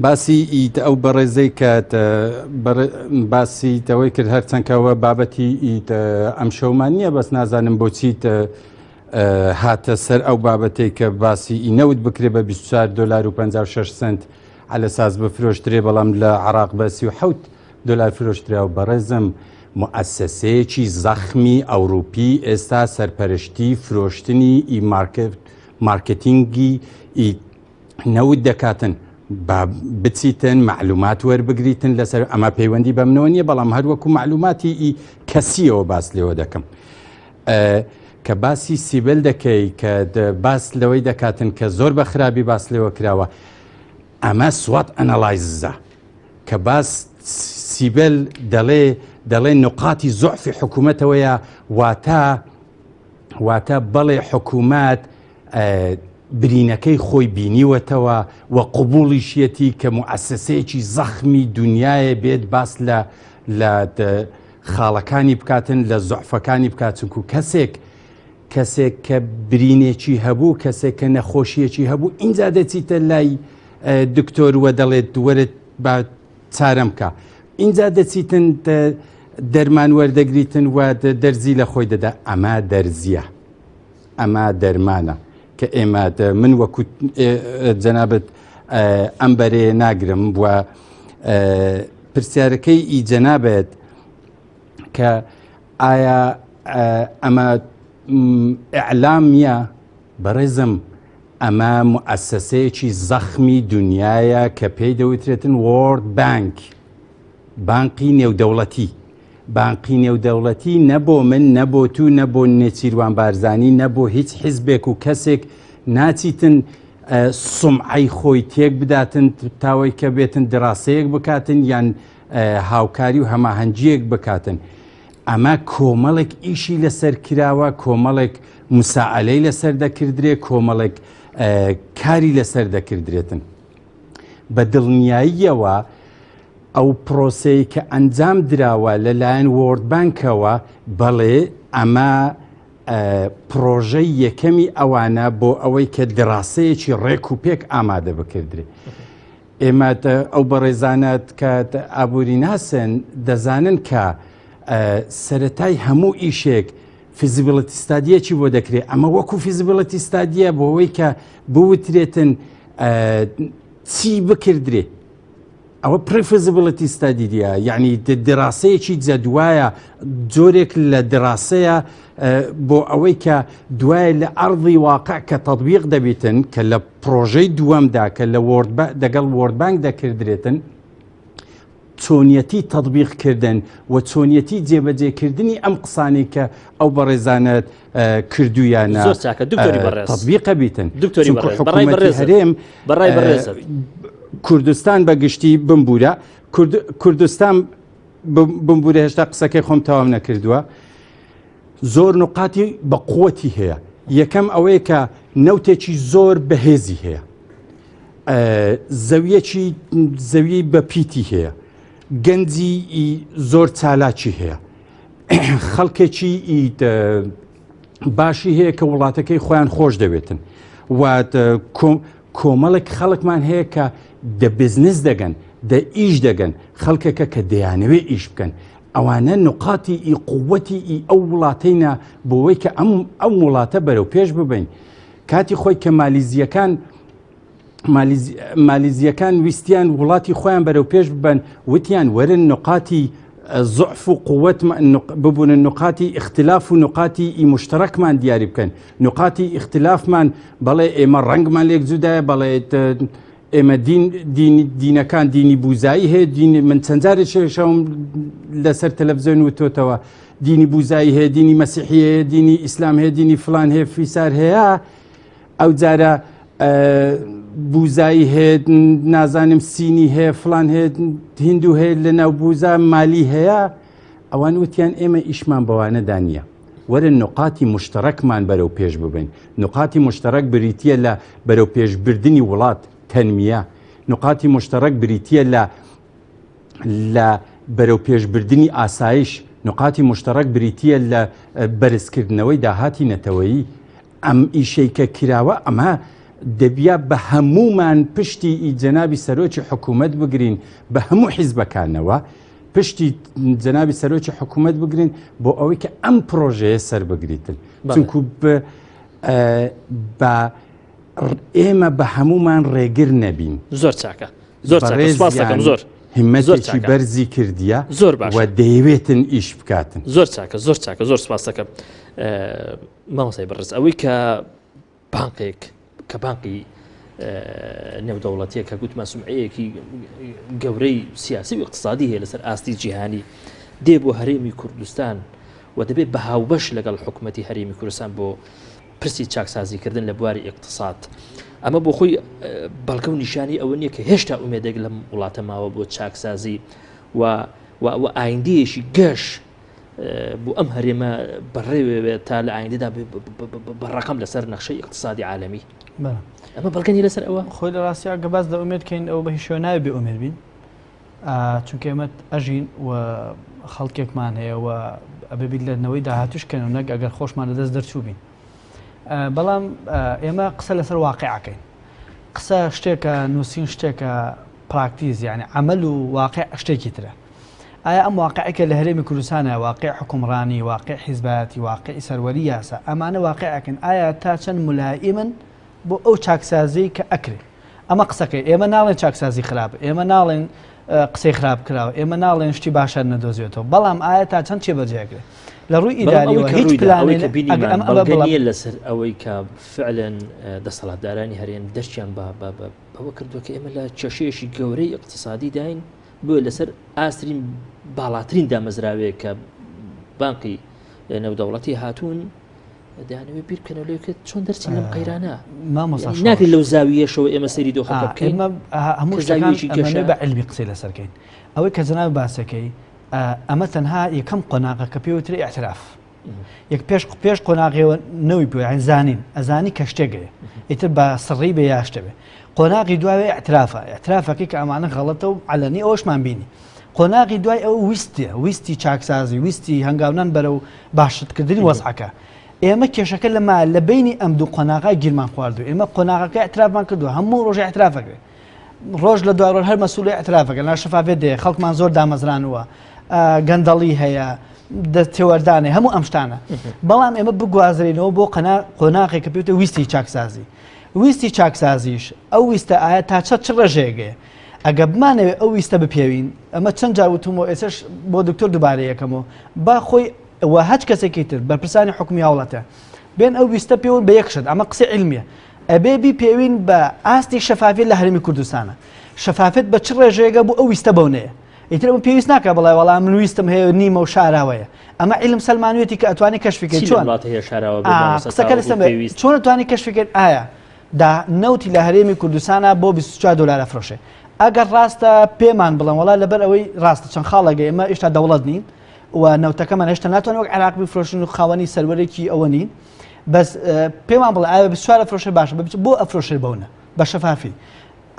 باسی ئیت ئەو بەڕێزەی کە باسی ئەوەی کرد هەرچەندکەوە بابەتی ئیت ئەم شەومان نییە بەس نازانم بۆچیت هاتە سەر ئەو بابەتەی کە باسی ئی نەوت بکرێ بە 24 دلار و 56 سنت عەلە ساز بفرۆشترێ بەڵام لە عراق بە 37 دلار فرۆشترا و بەڕێزم موئەسەسەیەکی زەخمی ئەوروپی ئێستا سەرپەرشتی فرۆشتنی ئی مارکتینگی ئی. نەوت دەکاتن با بچیتن معلومات وەربگریتن لەسەر ئەمە پەیوەندی بە منەوە نییە بەڵام هەروەکو معلوماتی ئی کەسیەوە باس لێوە دەکەم کە باسی سیبل دەکەی کە باس لەوەی دەکاتن کە زۆر بە خراپی باس لێوە کراوە ئەمە SWOT analysis ە کە باس سیبل دەڵێ دەڵێ نقاتی زۆعفی حکوومەتەوەیە واتە واتە بەڵێ حکوومەت برینەکەی خۆی بینیوەتەوە و قبوڵیشیەتی کە موئەسەسەیەکی زەخمی دنیایە بێت باس لە لە خاڵەکانی بکاتن لە زۆعفەکانی بکات چونکو کەسێک کەسێک کە برینێکی هەبوو کەسێک کە نەخۆشیەکی هەبوو ئینجا دەچیتە لای دکتۆر وە دەڵێت وەرت با چارەم کە ئینجا دەچیتن دەرمان وەردەگریتن و دەرزی لە خۆی دەدا ئەمە دەرزیە ئەمە دەرمانە کە ئێمە من وەکو جەنابت ئەم بەرەیە ناگرم و پرسیارەکەی ئی جەنابێت کە ئایا ئەمە ئەعلامیە بەڕێزم ئەمە موئەسەسەیەکی زەخمی دنیاە کە پێی دەوترێتن World Bank بانقی نێودەوڵەتی بانقی نێودەوڵەتی نە بۆ من نە بۆ تو نە بۆ نێچیروان بارزانی نە بۆ هیچ حیزبێک و کەسێک ناچیتن سومعەی خۆی تێک بداتن تاوەی کە بێتن دراسەیەک بکاتن یان هاوکاری و هەماهەنگیەک بکاتن ئەمە کۆمەڵێک ئیشی لەسەر کراوە کۆمەڵێک مساعلەی لەسەر دەکردرێ کۆمەڵێک کاری لەسەر دەکردرێتن بە دڵنیاییەوە ئەو پرۆسەی کە ئەنجام دراوە لەلایەن World Bank ەوە بەڵێ ئەمە پرۆژەی یەکەمی ئەوانە بۆ ئەوەی کە دراسەیەکی ڕێک و پێک ئامادە بکردرێ. ئێمە ئەو بەڕێزانەت کە ئابووری ناسن دەزانن کە سەتای هەموو ئیشێک feasibility study یەکی بۆ دەکرێت ئەمە وەکو feasibility study یە بۆ ئەوەی کە بوترێتن چی بکردرێ ئەوە pre-feasibility study دیە یعنی دراسەیەکی جەدوایە جۆرێک لە دراسەیە بۆ ئەوەی کە دوای لە ئەرضی واقع کە تطبیق دەبیتن کە لە پرۆژەی دووەمدا کە لە دەگەڵ World Bank دەکردرێتن چۆنیەتی تەطبیق کردن و چۆنیەتی جێبەجێکردنی ئەم قسانەی کە ئەو بەڕێزانە کردویانە زۆر چاکە دکتۆری بەڕێز تەطبیقە بیتن دکتۆری چونکە بەڕێز بەڕای حکوومەتی بەڕێزت هەرێم بەڕای بەڕێزت کوردستان بە گشتی بمبوورە کوردستان بمبوورە هێشتا قسەکەی خۆم تەواو نەکردووە زۆر نقاتی بە قوتی هەیە یەکەم ئەوەیە کە نەوتێکی زۆر بەهێزی هەیە زەویەکی زەوی بە پیتی هەیە گەنجی زۆر چالاکی هەیە خەڵکێکی باشی هەیە کە وڵاتەکەی خۆیان خۆش دەوێتن و کۆمەڵێک خەڵکمان هەیە کە دە بزنس دەگەن دە ئیش دەگەن خەڵکێکە کە دەیانەوێ ئیش بکەن ئەوانە نقاتی ئی قووەتی ئی ئەو وڵاتەینە بۆەوەی کە ئەم ئەم وڵاتە بەرەو پێش ببین کاتی خۆی کە مالیزیەکان مالیزیەکان ویستیان وڵاتی خۆیان بەرەو پێش ببەن وتیان وەرن نقاتی زعف و قوت ببوون نقاتی اختلاف و نقاتی ئی مشترکمان دیاری بکەن نقاتی اختلافمان بەڵێ ئێمە ڕەنگمان لێک جودایە بەڵێ ئێمە دین دین دینەکان دینی بوزایی هەیە دین من چەند جارێک شەوم لەسەر تەلەڤزیۆن وتۆتەوە دینی بوزایی هەیە دینی مەسیحی هەیە دینی ئیسلام هەیە دینی فلان هەیە فیسار هەیە ئەو جارە بوزایی هەیە نازانم سینی هەیە فلان هەیە هندو هەیە لە ناو بوزا مالی هەیە ئەوان وتیان ئێمە ئیشمان بەوانەدا نییە وەرن نقاتی مشتەرەکمان بەرەو پێش ببین نقاتی مشتەرەک بریتە لە بەرەو پێشبردننی وڵات تەنمیە نقاتی مشتەرەک بریتە لە لە بەرەو پێشبردننی ئاسایش نقاتی مشتەرەک بریتە لە بەرزکردنەوەی داهاتی نەتەوەیی ئەم ئیشەی کە کراوە ئەمە دەبیا بە هەمومان پشتی ئی جەنابی سەرۆکی حکوومەت بگرین بە هەموو حیزبەکانەوە پشتی جەنابی سەرۆکی حکوومەت بگرین بۆ ئەوەی کە ئەم پرۆژەیە سەر بگریتن چونکو بە ئێمە بە هەمومان ڕێگر نەبین زۆر چاکە زۆر چاکە زۆر هیمەتێکی بەرزی کردیە زۆر باش و دەیەوێتن ئیش بکاتن زۆر چاکە زۆر چاکە زۆر سپاس دەکەم مامۆستای بەڕێز ئەوەی کە بانقێک کە بانقی نێودەوڵەتیە کە گوتمان سمعەیەکی گەورەی سیاسی و اقتصادی هەیە لەسەر ئاستی جیهانی دێ بۆ هەرێمی کوردستان و دەبێت بە هاوبەش لەگەڵ حکوومەتی هەرێمی کوردستان بۆ پرسی چاکسازیکردن لە بواری اقتصاد ئەمە بۆ خۆی بەڵگە و نیشانی ئەوە نییە کە هێشتا ئومێدێک لەم وڵاتە ماوە بۆ چاکسازی و و ئایندەیەکی گەش بۆ ئەم هەرێمە بەڕێوێ تا لە ئایندەدا بە ڕقم لەسەر نەخشەی اقتصادی عالەمی ئەمە بەڵگە نیە لەسەر ئەوە خۆی لە ڕاستیا گە باس لە ئومێد کەین ئەو بە هیچ ناوی بێ ئومێد بین چونکە ئێمە ئەژین و خەڵکێکمان هەیە و ئەبێ بیر لە نەوەی داهاتوش کەن و نەک ئەگەر خۆشمان لەدەست دەرچوو بین بەڵام ئێمە قسە لەسەر واقعەکەین قسە شتێکە نووسین شتێکە پراکتیز یعنی عمل و واقع شتێکی ترە ئایا ئەم واقعەی کە لە هەرێمی کوردستانە واقع حکومڕانی واقع حیزبایەتی واقعی سەروەری یاسا ئەمانە واقعەکەن ئایا تا چەند ملائیمن بۆ ئەو چاکسازی کە ئەکرێ ئەمە قسەکەی ئێمە ناڵێن چاکسازی خراپ ئێمە ناڵێن قسەی خراپ کراوە ئێمە ناڵێن شتی باشە نەدۆزێتەوە بەڵام ئایا تا چەند چێ بەجێگرێت لە ڕووی ئیداریەوە هیچ پلانێک بینی لەسەر ئەوەی کە فعلەن دەسەڵاتدارانی هەرێم دەرچیان بەوە کردووە کە ئێمە لە کێشەیەکی گەورەی اقتصادی داین بۆیە لەسەر ئاسترین باڵاترین دامەزراوەیە کە بانقی نێودەوڵەتی هاتوون دەیانەوێت بیر بکەنەوە لێ کە چۆن دەرچین لەم قەیرانە ناکرێت لەو زاویەشەوە ئێمە سەیری دۆخەکە بکەین هەموو زاویەکی گەشە بە علمی قسەی لەسەرکەین ئەوەی کە جەناب باسەکەی ئەمە تەنها یەکەم قۆناغە کە پێوترێ اعتراف یەک پێش پێش قۆناغیەوە نەوی پێ یان زانین ئەزانی کە شتێک هەیە ئیتر بە سڕی بێ یا شتە بێ قۆناغی دوای اعترافە اعترافەکەی کە ئەمانە غەڵەتە و علەنی ئەوەشمان بینی قۆناغی دوای ئەو ویستە ویستی چاکسازی ویستی هەنگاونان بەرەو باشترکردنی وەزعەکە ئێمە کێشەکە لەما لە بینی ئەم دوو قۆناغا گیرمان خواردو ئێمە قۆناغەکە اعترافمان کردو هەموو ڕۆژ اعترافەکرێت ڕۆژ لە دوای ڕۆژ هەر مەسولی اعترافەکە ناشەفافێت دێ خەڵکمان زۆر دامەزرانووە گەندەڵی هەیە تێوەردانێ هەموو ئەم شتانە بەڵام ئێمە بگوازرینەوە بۆ قەنا قۆناغێک کە پێوتە ویستی چاکسازی ویستی چاکسازیش ئەو ویستە ئایا تا چە چ ڕێژەیەگەیە ئەگە بمانەوێت ئەو ویستە بپێوین ئەمە چەند جار وتومەوە ئێسش بۆ دکتۆر دووبارە یەکەمەوە با خۆی و هەچ کەسێکی تر بەرپرسانی حکومی هاوڵاتە بێن ئەو ویستە پێون بە یەک شت ئەمە قسەی علمیە ئەبێ بیپێوین بە ئاستی شەفافیت لە هەرێمی کوردستانە شەفافیت بە چ ڕێژەیەگە بۆ ئەو ویستە بەونەیە ئیتر ئەمە پێویست ناکە بڵێ وەڵا من ویستم هەیە و نیمە و شاراوەیە ئەمە علم سەلمانوێتی کە ئەتوانی کەشفی کەی چۆن قسەکە لەسەر چۆن ئەتوانی کەشفی کەیت ئایا دا نەوتی لە هەرێمی کوردستانە بۆ 24 دلار ئەفرۆشێ ئەگەر ڕاستە پێمان بڵێن وەڵا لەبەر ئەوەی ڕاستە چەند خاڵێک ئێمە ئێشتا دەوڵەت نین و نەوتەکەمان هێشتا ناتوانین وەک عێراق بفرۆشن و خاوەنی سەروەرێکی ئەوە نین بەس پێمان بڵێ ئایا 24 ئەفرۆشێ باشە بۆ ئەفرۆشێ بەونە بە شەفافی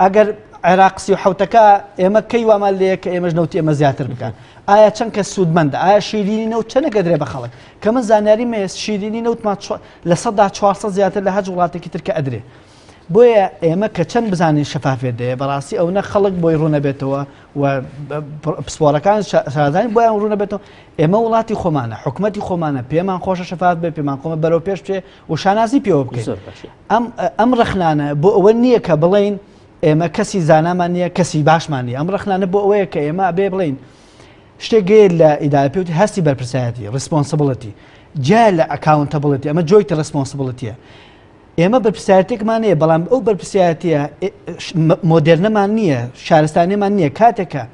ئەگەر عێراق سی و حەوتەکە ئێمە کەی وامان لێیە کە ئێمەش نەوتی ئێمە زیاتر بکات ئایا چەند کەس سوودمەندە ئایا شیرینی نەوت چەندێک ئەدرێ بە خەڵک کە من زانیاریم هەیە شیرینی نەوتمان 400% زیاتر لە هەچ وڵاتێکی تر کە ئەدرێ بۆیە ئێمە کە چەند بزانین شەفافێت دەیە بەڕاستی ئەو نە خەڵک بۆی ڕوونەبێتەوە و پسپۆڕەکان شارەزانی بۆیان ڕوونەبێتەوە ئێمە وڵاتی خۆمانە حکوومەتی خۆمانە پێمان خۆشە شەفاف بێ پێمان خۆمە بەرەو پێش بچێ و شانازی پێوە بکەین ئەم ئەم ڕەخنانە بۆ ئەوە نییە کە بڵێین ئێمە کەسی زانامان نییە کەسی باشمان نییە ئەم ڕەخنانە بۆ ئەوەیە کە ئێمە ئەبێ بڵێین شتێک گەیە لە ئیدارە پێوتی هەستی بەرپرسایەتی responsibility جیا لە accountability ئەمە جۆیتە responsibility ە ئێمە بەرپرسایەتێکمان هەیە بەڵام ئەو بەرپرسایەتیە مۆدێرنەمان نییە شارستانیمان نییە کاتێکە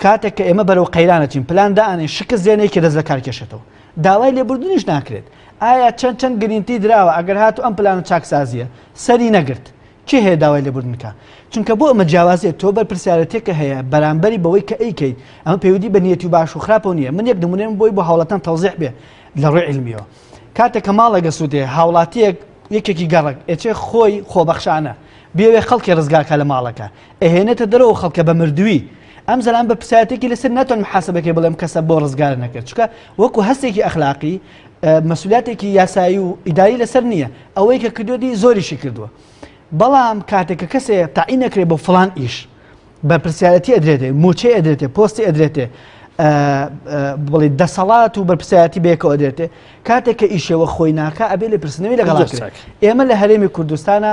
کاتێک کە ئێمە بەرەو قەیران ئەچین پلان دائەنێین شکست دێنێ یەکێ دەست لە کار کێشێتەوە داوای لێبوردنیش ناکرێت ئایا چەند چەند گرینتی دراوە ئەگەر هاتو ئەم پلانە چاکسازیە سەری نەگرت کێ هەیە داوای لێبوردن بکا چونکە بۆ ئەمە جیاوازیە تۆ بەرپرسیارەتێکە هەیە بەرامبەری بەوەی کە ئەیکەیت ئەمە پەیوەندی بە نیەتی و باش و خراپەوە نییە من یەک نمونەم بۆی بۆ هاوڵاتان تەوزیح بێ لە ڕووی علمیەوە کاتێک کە ماڵێک ئەسووتێ هاوڵاتیەک یەکێکی گەڕەک ئەچێ خۆی خۆبەخشانە بێوێ خەڵکی ڕزگارکە لە ماڵەکە ئەهێنێتە دەرەوە خەڵکە بە مردووی ئەم زەلام بە پرسیارێکی لەسەر ناتوان محاسبەکەی بڵێم کەسە بۆ ڕزگار نەکرد چونکە وەکو هەستێکی ئەخلاقی مەسولیاتێکی یاسایی و ئیداری لەسەر نییە ئەوەی کە کردوێتی زۆریشی کردووە بەڵام کاتێک کە کەسێ تەعین نەکرێ بۆ فلان ئیش بەرپرسیارەتی ئەدرێتێ موچەی ئەدرێتێ پۆستی ئەدرێتێ بڵێ دەسەڵات و بەرپرسیارەتی بەیەکەوە ئەدرێتێ کاتێک کە ئیشەوە خۆی ناکا ئەبێ لێپرسینەوەی لەگەڵ ئێمە لە هەرێمی کوردستانە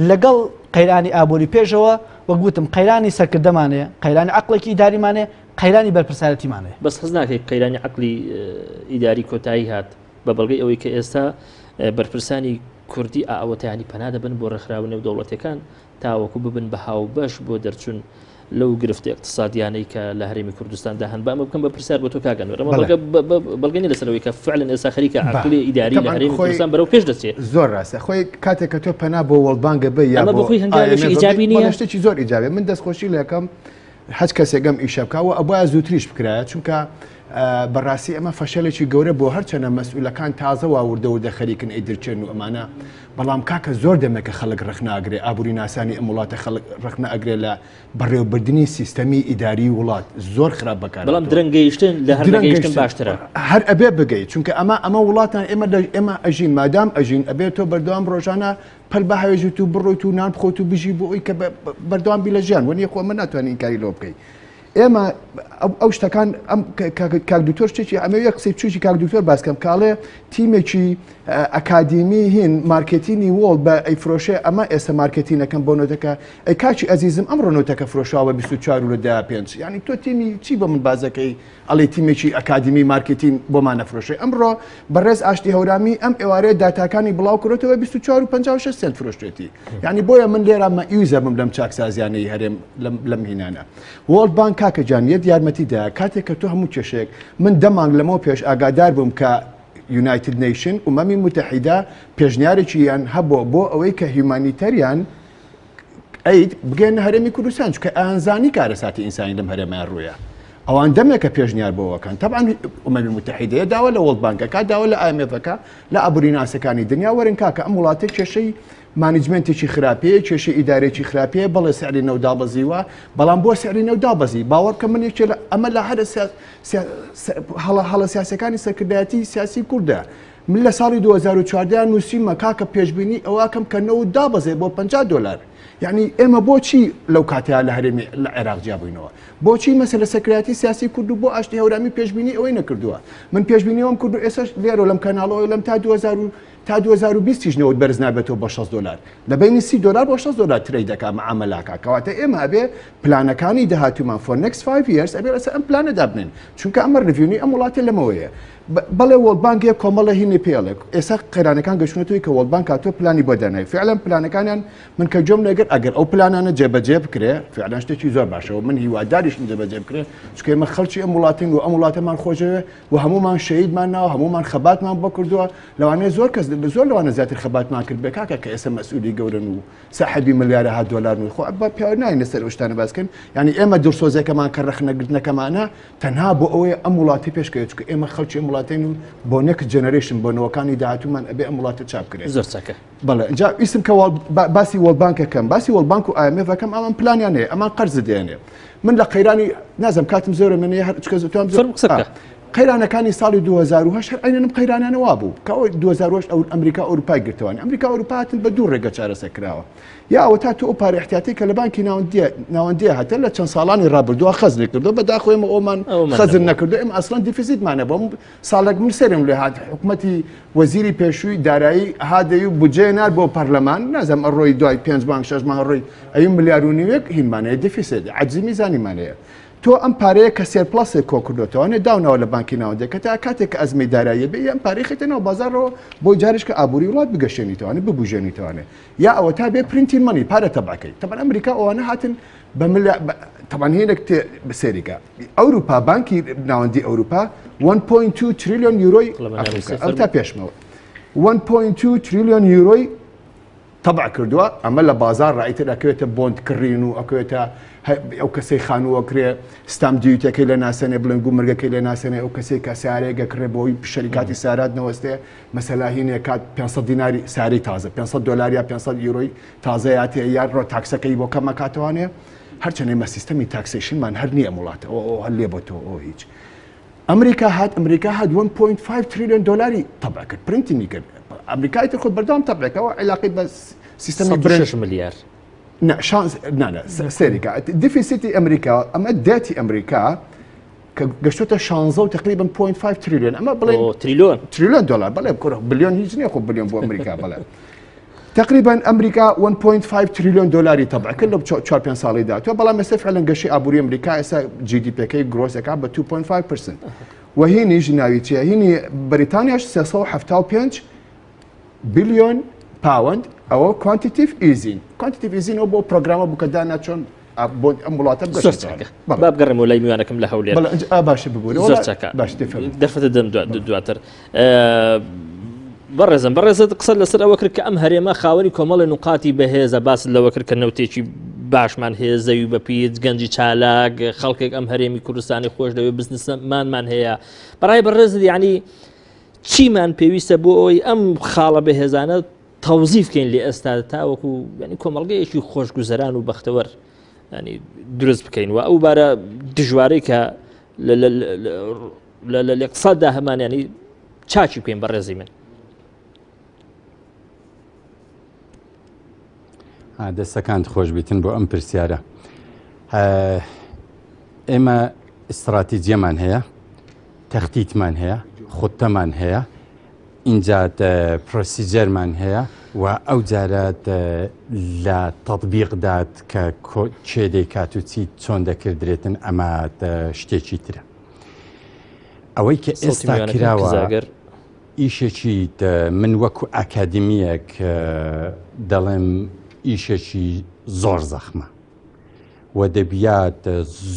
لەگەڵ قەیرانی ئابووری پێشەوە وەک وتم قەیرانی سەرکردەمان هەیە، قەیرانی عەقڵێکی ئیداریمان هەیە، قەیرانی بەرپرسایەتیمان هەیە. بەس هەست ناکەی قەیرانی عەقڵی ئیداری کۆتایی هات بە بەڵگەی ئەوەی کە ئێستا بەرپرسانی کوردی ئەوەتا یانی پەنا دەبەن بۆ ڕێکخراوە نێودەوڵەتیەکان تاوەکو ببن بە هاوبەش بۆ دەرچوون لەو گرفتە اقتصادیانەی کە لە هەرێمی کوردستاندا هەن. با ئەمە بکەم بە پرسیار بۆ تۆ کاک ئەنوەر، ئەمە بەڵگە بەڵگە نیە لەسەر ئەوەی کە فعلا ئێستا خەریکە عەقڵی ئیداری لە هەرێمی کوردستان بەرەو پێش دەچێت؟ زۆر ڕاستە. خۆی کاتێک کە تۆ پەنا بۆ World Bank بەی یا بۆ خۆی هەنگاوێکی ئیجابی نییە؟ شتێکی زۆر ئیجابی. من دەستخۆشی لەکەم هەچ کەسێک ئەم ئیشە بکا و ئەبوایە زووتریش بکرایە، چونکە بەڕاستی ئەمە فەشەلێکی گەورە بۆ هەرچەنە مەسئولەکان تازە وا وردە وردە خەریکن ئەیدرچێن و ئەمانە، بەڵام کاکە زۆر دەمێکە خەڵک ڕەخنە ئەگرێ، ئابووری ناسانی ئەم وڵاتە خەڵک ڕەخنە ئەگرێ لە بەڕێوەبردنی سیستەمی ئیداری وڵات زۆر خراپ بەکار بەڵام درەنگ گەیشتن لە هەر نەگەیشتن باشترە. هەر ئەبێ بگەی، چونکە ئەمە ئەمە وڵاتان ئێمە ئێمە ئەژین، مادام ئەژین ئەبێ تۆ بەردەوام ڕۆژانە پەل بهاوێژیت و بڕۆیت و نان بخۆیت و بژی بۆ ئەوی کە بەردەوام بی لە ژیان، وەنیە خۆ ئەمە ناتوانین ئینکاری لەوە بکەی. ئێمە ئەو شتەکان ئەم کاک دکتۆر شتێکی ئەمە یەک قسەی بچووکی کاک دکتۆر باس کەم کاڵێ تیمێکی ئەکادیمی هین مارکێتینی وۆڵ بە ئەیفرۆشێ ئەمە ئێستا مارکێتینەکەم بۆ نۆتەکە ئەی کاکی ئەزیزم ئەمڕۆ نۆتەکە فرۆشاوە 24 و لە دە پێنج یعنی تۆ تیمی چی بۆ من بازەکەی ئەڵێ تیمێکی ئەکادیمی مارکێتین بۆمان نەفرۆشێ. ئەمڕۆ بەڕێز ئاشتی هەورامی ئەم ئێوارەیە داتاکانی بڵاو کردۆتەوە 24 و 56 سێنت فرۆشتێتی. یعنی بۆیە من لێرە مەئیوزە بم لەم چاکسازیانەی هەرێم لەم هینانە. World Bank کاکە جان یەت یارمەتی دا کاتێک کە تۆ هەموو کێشەیەک من دە مانگ لەمەوە پێش ئاگادار بووم کە United Nation ئومەمی موتەحیدە پێشنیارێکیان هەبوو بۆ ئەوەی کە humanitarian aid بگەێنە هەرێمی کوردستان چونکە ئەیانزانی کارەساتی ئینسانی لەم هەرێمەیان ڕوویە ئەوان دەمێکە پێشنیار بۆوەکەن تەبعەن ئومەمی موتەحیدەیە داوا لە World Bank ەکە داوا لە IMF ەکە لە ئابووریناسەکانی دنیا وەرن کاکە ئەم وڵاتە کێشەی management ێکی خراپەیە کێشەی ئیدارێکی خراپەیە بەڵێ سعری نەوت دابەزیوە بەڵام بۆ سعری نەوت دابەزی باوەڕ بکە من یەکێ لە ئەمە لە هەرە هەڵە هەڵە سیاسەکانی سەرکردایەتی سیاسی کوردە من لە ساڵی 2014 نووسیمە کاکە پێشبینی ئەوەکەم کە نەوت دابەزێ بۆ 50 دۆلار یعنی ئێمە بۆچی لەو کاتەیە لە هەرێمی لە عێراق جیابووینەوە بۆچی مەسەلە سەکرایەتی سیاسی کورد و بۆ ئاشتی هەورامی پێشبینی ئەوەی نەکردووە من پێشبینیەوەم کرد و ئێسش لێرە لەم کەناڵەوە لەم تا 2000 تا 2020 یش نەوت بەرز نابێتەوە بۆ 60 دلار لە بینی 30 دلار بۆ 60 دلار trade دەکا معامەلاکە کەواتە ئێمە ئەبێ پلانەکانی داهاتوومان for next 5 years ئەبێ لەسەر ئەم پلانە دابنێن چونکە ئەمە revenue ی ئەم وڵاتە لەمەوەیە بەڵێ World Bank یە کۆمەڵە هینی پێڵێک ئێستا قەیرانەکان گەشتونەتەوەی کە World Bank هاتووە پلانی بۆ دانای فعلا پلانەکانیان من کە گوێم لێگرت ئەگەر ئەو پلانانە جێبەجێ بکرێ فعلا شتێکی زۆر باشەوە من هیواداریشم جێبەجێ بکرێ چونکە ئێمە خەڵکی ئەم وڵاتین و ئەم وڵاتەمان خۆشەوێ و هەمومان شەهیدمان ناوە هەمومان خەباتمان بۆ کردووە لەوانەیە زۆر کەس زۆر لەوانە زیاتر خەباتمان کرد بێ کاکە کە ئێستا مەسئولی گەورەن و ساحێبی ملیارەها دۆلارن و خۆ بە پیاوە ناین لەسەر ئەو شتانە باس کەن یعنی ئێمە دڵسۆزیەکەمان کە ڕەخنەگرتنەکەمانە تەنها بۆ ئەوەیە ئەم وڵاتی پێشکەوێت چونکە ئێمە خەڵکی ئەم وڵاتین و بۆ next generation بۆ نەوەکانی داهاتوومان ئەبێ ئەم وڵاتە چاپ بکرێت. زۆر چاکە. بەڵێ جا ویستم کە باسی World Bank ەکەم باسی World Bank و IMF ەکەم ئەمان پلانیان هەیە ئەمان قەرز دێنێ من لە قەیرانی نازم کاتم زۆرە من هەر چکە توام زۆر قسە بکە. قەیرانەکانی ساڵی 2008 هەر عینەن قەیرانانە وابوو کە ئەو 2008 ئەو ئەمریکا ئەوروپای گرتەوەن ئەمریکا ئەوروپا هاتن بە دوو ڕێگە چارەسەر کراوە یا ئەوەتا تۆ ئەو پارە احتیاطی کە لە بانکی ناوەندیە هەتە لە چەند ساڵانی ڕابردووە خەزنی کردو بە داخۆ ئێمە ئەومان خەزن نەکردو ئێمە ئەسڵەن deficit مانە بۆم ساڵێک من سەرم لێ هات حکومەتی وەزیری پێشووی دارایی هادەی و بودجەیە نار بۆ پەرلەمان نازم ئەڕۆی دوای پێنج مانگ شەش مانگ ڕۆی ئەی ملیار و نیوێک هینمانەیە deficit عەجزی میزانیمانەیە تۆ ئەم پارەیە کە surplus ێک کۆ کردوتەوە داونەوە لە بانکی ناوەندەکە تا کاتێک کە ئەزمەی دارایی بێ ئەم پارەی خەیتە ناو بازاڕەوە بۆ جارێک کە ئابووری وڵات بگەشێنیتوانێ ببوژێنیتوانێ یا ئەوەتا بێ printing money پارە تەبعەکەی تەبعەن ئەمریکا ئەوانە هاتن بە ملا تەبعەن هینێک تێ بسێریکە ئەوروپا بانکی ناوەندی ئەوروپا 1.2 تریلیۆن یورۆی ئەو تا پێشمەوە 1.2 تریلیۆن یورۆی تەبع کردووە ئەمە لە بازار ڕایتر ئەکەوێتە bond کڕین و ئەکەوێتە ئەو کەسەی خانووە کرێ stamp duty ەکەی لە ناسەنێ بڵێن گومرگەکەی لە ناسەنێ ئەو کەسێک کە سارێگە کڕێ بۆی شەریکاتی سارات نەوەستێ مەسەلا هینێ کات 500 دیناری ساری تازە 500 دلار یا 500 یورۆی تازە یاتێ یا ڕۆ tax ەکەی بۆ کەم ئەکاتەوانێ هەرچەند ئێمە سیستەمی taxation مان هەر نییە ئەم وڵاتە ئەو ئەو هەر لێ بۆ تۆ ئەو هیچ ئەمریکا هات ئەمریکا هات 1.5 تریلیۆن دلاری تەبع کرد printing ی کرد ئەمریکای تر خۆ بەردەوام تەبعەکەەوە علاقەی بە سیستەمی 6 ملیار نا شانس نا نا سەیریکە deficit ی ئەمریکا ئەمە debt ی ئەمریکا کە گەشتۆتە 16 و تقریبا 0.5 تریلیۆن ئەمە بڵێ تریلیۆن تریلیۆن دلار بەڵێ کوڕ بلیۆن هیچ نییە خۆ بلیۆن بۆ ئەمریکا بەڵێ تقریبا ئەمریکا 1.5 تریلیۆن دلاری تەبع کرد لە 4 5 ساڵی داهاتوە بەڵام ئێستا فعلا گەشەی ئابووری ئەمریکا ئێستا GDP ەکەی growth ەکە بە 2.5% و هینیش ناوی چیە هینی بەریتانیاش 375 بلیۆن پاوەند ئەوە quantitative easing quantitative easing ئەو بۆ پرۆگرامە بوو کە دانا چۆن بۆ ئەم وڵاتە زۆر چاکە با بگەڕێمەوە لای میوانەکەم لە هەولێر باشە ببوورە زۆر چاکە دەرفەتە دەم دواتر بەڕێزم بەڕێزت قسە لەسەر ئەوە کرد کە ئەم هەرێمە خاوەنی کۆمەڵی نوقاتی بەهێزە باس لەوە کرد کە نەوتێکی باشمان هەیە زەوی بە پیت گەنجی چالاک خەڵکێک ئەم هەرێمی کوردستانی خۆش دەوێت بزنسمانمان هەیە بەڕای بەڕێزت یعنی چیمان پێویستە بۆ ئەوەی ئەم خاڵە بەهێزانە تەوزیف کەین لە ئێستا تاوەکو ینی کۆمەڵگەیەکی خۆشگوزەران و بەختەوەر ینی دروست بکەین و ئەو بارە دژوارەی کە لە اقتصاددا هەمانیانی چاکی بکەین بە ڕێزی من. دەستەکانت خۆش بیتن بۆ ئەم پرسیارە ئێمە استراتیجیەمان هەیە تەختیتمان هەیە خوتەمان هەیە ئینجا پرۆسیجەرمان هەیە و ئەو جارە لە تەطبیقدات کە کێ دەیکات و چی چۆن دەکردرێتن ئەمە شتێکی ترە ئەوەی کە ئێستا کراوە ئیشێکی من وەکو ئاکادمیەک دەڵێم ئیشێکی زۆر زەخمە و دەبیات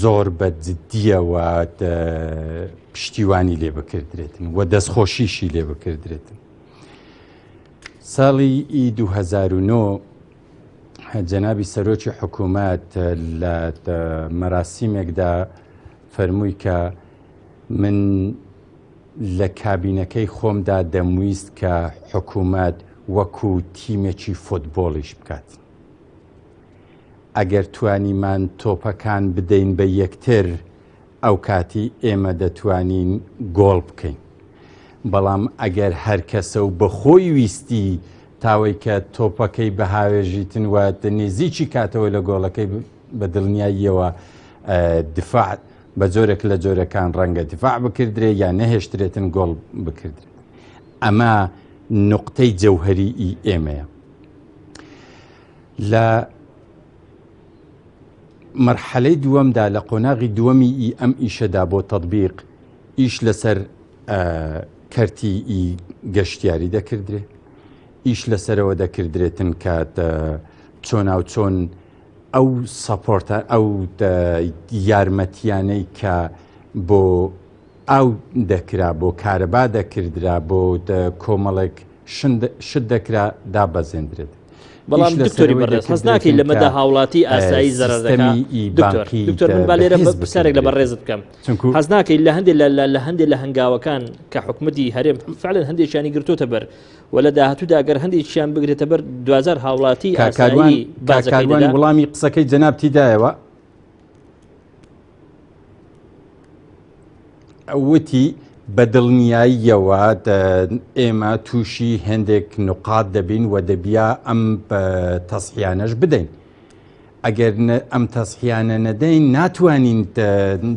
زۆر بە جدیەوە پشتیوانی لێ بکردرێتن و دەستخۆشیشی لێ بکردرێتن. ساڵی ئی 2009 جەنابی سەرۆکی حکوومەت لە مەراسیمێکدا فەرمووی کە من لە کابینەکەی خۆمدا دەمویست کە حکوومەت وەکو تیمێکی فۆتبۆڵیش بکات. ئەگەر توانیمان تۆپەکان بدەین بە یەکتر ئەوکاتی ئێمە دەتوانین گۆڵ بکەین. بەڵام ئەگەر هەر کەسە و بەخۆی ویستی تاوەی کە تۆپەکەی بهاوێژیتن و نزیکی کاتەوە لە گۆڵەکەی بە دڵنیاییەوە دفاع بە جۆرێک لە جۆرەکان ڕەنگە دفاع بکردرێ یا نەهێشترێتن گۆڵ بکردرێت. ئەمە نوقتەی جەوهەری ئی ئێمەیە. لە مەرحەلەی دووەمدا لە قۆناغی دووەمی ئی ئەم ئیشەدا بۆ تەطبیق ئیش لەسەر کەرتی ئی گەشتیاری دەکردرێ ئیش لەسەرەوە دەکردرێتن کە چۆناو چۆن ئەو سەپۆرتە ئەو یارمەتیانەی کە بۆ ئاو دەکرا بۆ کارەبا دەکردرا بۆ کۆمەڵێک شت دەکرا دابەزێندرێت. بەڵام دکتۆری بەڕێز هەست ناکەی لەمەدا هاوڵاتی ئاسایی زەرەر دەکا دکتۆر دکتۆر من با لێرە پرسیارێک لە بەڕێزت بکەم هەست ناکەی لە هەندێک لە هەندێک لە هەنگاوەکان کە حکومەتی هەرێم فعلا هەندێکیانی گرتوتە بەر و لە داهاتوودا گەر هەندێکیان بگرێتە بەر دوجار هاوڵاتی ئاسایی کاروان وڵامی قسەکەی جەنابتی دایەوە وتی، بە دڵنیاییەوە ئێمە تووشی هێندێک نوقات دەبین و دەبیا ئەم تەسحیانەش بدەین. ئەگەر ئەم تەسحیانە نەدەین ناتوانین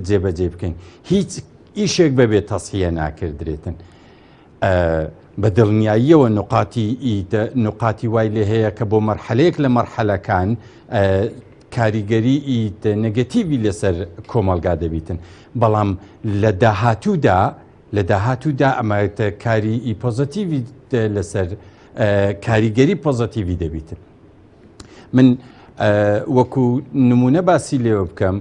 جێبەجێ بکەین. هیچ ئیشێک بەبێ تەسحیە ناکردرێتن. بە دڵنیاییەوە نوقاتی نوقاتی وای لێ هەیە کە بۆ مەرحەلەیەک لە مەرحەلەکان کاریگەری نگەتیوی لەسەر کۆمەلگا دەبیتن بەڵام لە داهاتوودا لە داهاتوودا ئەمە کاری ئی پۆزەتیوی لەسەر کاریگەری پۆزەتیوی دەبیتن من وەکو نمونە باسی لێوە بکەم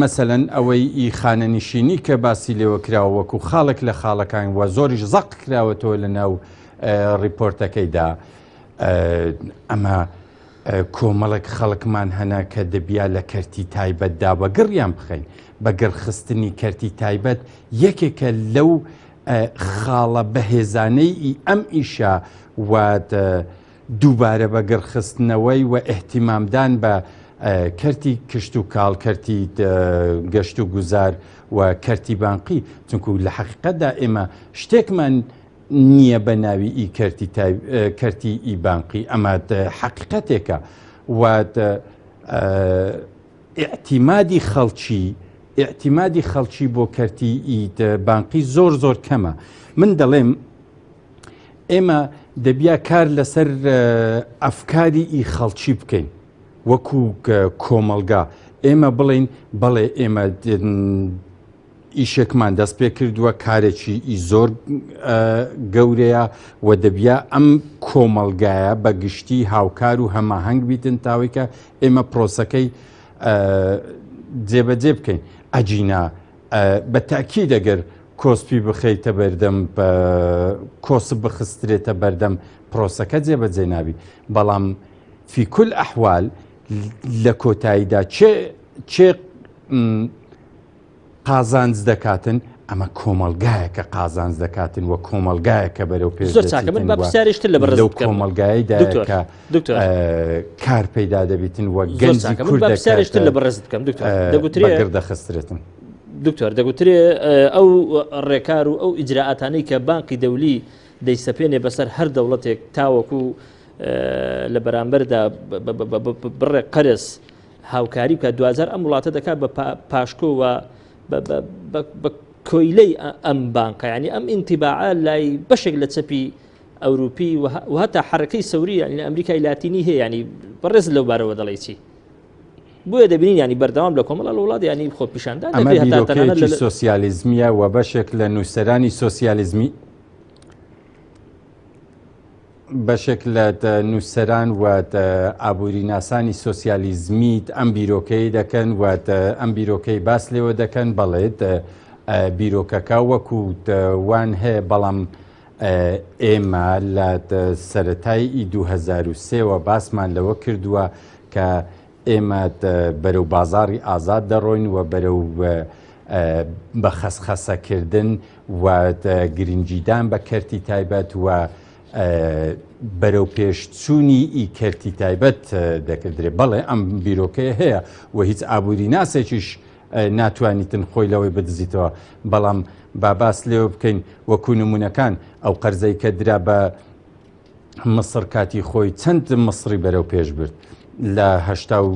مەسەەن ئەوەی ئی خانەنیشینی کە باسی لێوە کراوە وەکو خاڵێک لە خاڵەکان وە زۆریش زەق کراوەتەوە لە ناو ڕیپۆرتەکەیدا ئەمە کۆمەڵێک خەڵکمان هەنا کە دەبیا لە کەرتی تایبەتدا بە گڕیان بخەین بە گڕخستنی کەرتی تایبەت یەکێکە لەو خاڵە بەهێزانەی ئەم ئیشە و دووبارە بەگڕخستنەوەی و ئیهتیمامدان بە کەرتی کشتوکاڵ، کەرتی گەشت و گوزار و کەرتی بانقی، چونکو لە حەقیقەتدا ئێمە شتێکمان نییە بە ناوی ئی کەرتی کەرتی ئی بانقی، ئەمە حەقیقەتێکە و ئیعتیمادی خەڵکی ئیعتیمادی خەڵکی بۆ کەرتی ئی بانقی زۆر زۆر کەمە. من دەڵێم ئێمە دەبیا کار لەسەر ئەفکاری ئی خەڵکی بکەین وەکو کۆمەڵگا ئێمە بڵین بەڵێ ئێمە ئیشێکمان دەست پێ کردووە کارێکی ئی زۆر گەورەیە و دەبیا ئەم کۆمەڵگایە بە گشتی هاوکار و هەماهەنگ بیتن تاوەی کە ئێمە پرۆسەکەی جێبەجێ بکەین ئەگینا بە تاکی دەگەر کۆسپی بخەیتە بەردەم کۆسپ بخسترێتە بەردەم پرۆسەکە جێبەجێ نابی بەڵام فی کل ئەحوال لە کۆتاییدا چێ چێ قازانج دەکاتن ئەمە کۆمەلگایە کە قازانج دەکاتن و کۆمەلگایە کە بەرەو پێش زۆر چاکە من بە پرسیارێکی تر لە بەڕێز لەو بکەم. کۆمەلگایدا دکتۆر، کە دکتۆر. کار پەیدا دەبیتن و زۆر گەنجی چاکە من کورد بە پرسیارێکی تر لە دەکات بەڕێزت بکەم دکتۆر دەگوترێ بەگڕ دەخسترێتن. دکتۆر دەگوترێ ئەو ڕێکار و ئەو ئیجرائاتانەی کە بانقی دەولی دەیسەپێنێ بەسەر هەر دەوڵەتێک تاوەکو لە بەرامبەردا بڕێک قەرز هاوکاری بکات دواجار ئەم وڵاتە دەکات بە پاشکۆ و بە کۆیلەی ئەم بانقە ینی ئەم ئینتیباعە لای بەشێک لە چەپی ئەوروپی و هەتا حرەکەی سەوری ینی لە ئەمریکای لاتینی هەیە ینی بەڕێز لەو بارەوە دەڵێ چی بۆیە دەبینین ینی بەردەوام لە کۆمەڵە لە وڵات ینی خۆپیشاندان ئەمە دەکرێت هەتا تەنانەت بیرۆکەیەکی لە سۆسیالیزمیە و بەشێک لە نووسەرانی سۆسیالیزمی بەشێک لە نووسەران و ئابووریناسانی سۆسیالیزمی ئەم بیرۆکەی دەکەن و ئەم بیرۆکەی باس لێوە دەکەن بەڵێت بیرۆکەکە وەکو وان هەیە بەڵام ئێمە لە سەتای ئی 2023ەوە باسمان لەوە کردووە کە ئێمە بەرەو بازاری ئازاد دەڕۆین و بەرەو بە خەسخەسەکردن و گرنگیدان بە کەرتی تایبەت و بەرەو پێشچوونی ئی کەرتی تایبەت دەکردرێت بەڵێ ئەم بیرۆکەیە هەیە و هیچ ئابووری ناسێکیش ناتوانیتن خۆی لەوەی بدزیتەوە بەڵام با باس لێوە بکەین وەکو نمونەکان ئەو قەرزەی کە درا بە مصر کاتی خۆی چەند مصری بەرەو پێش برد لە هەشتا و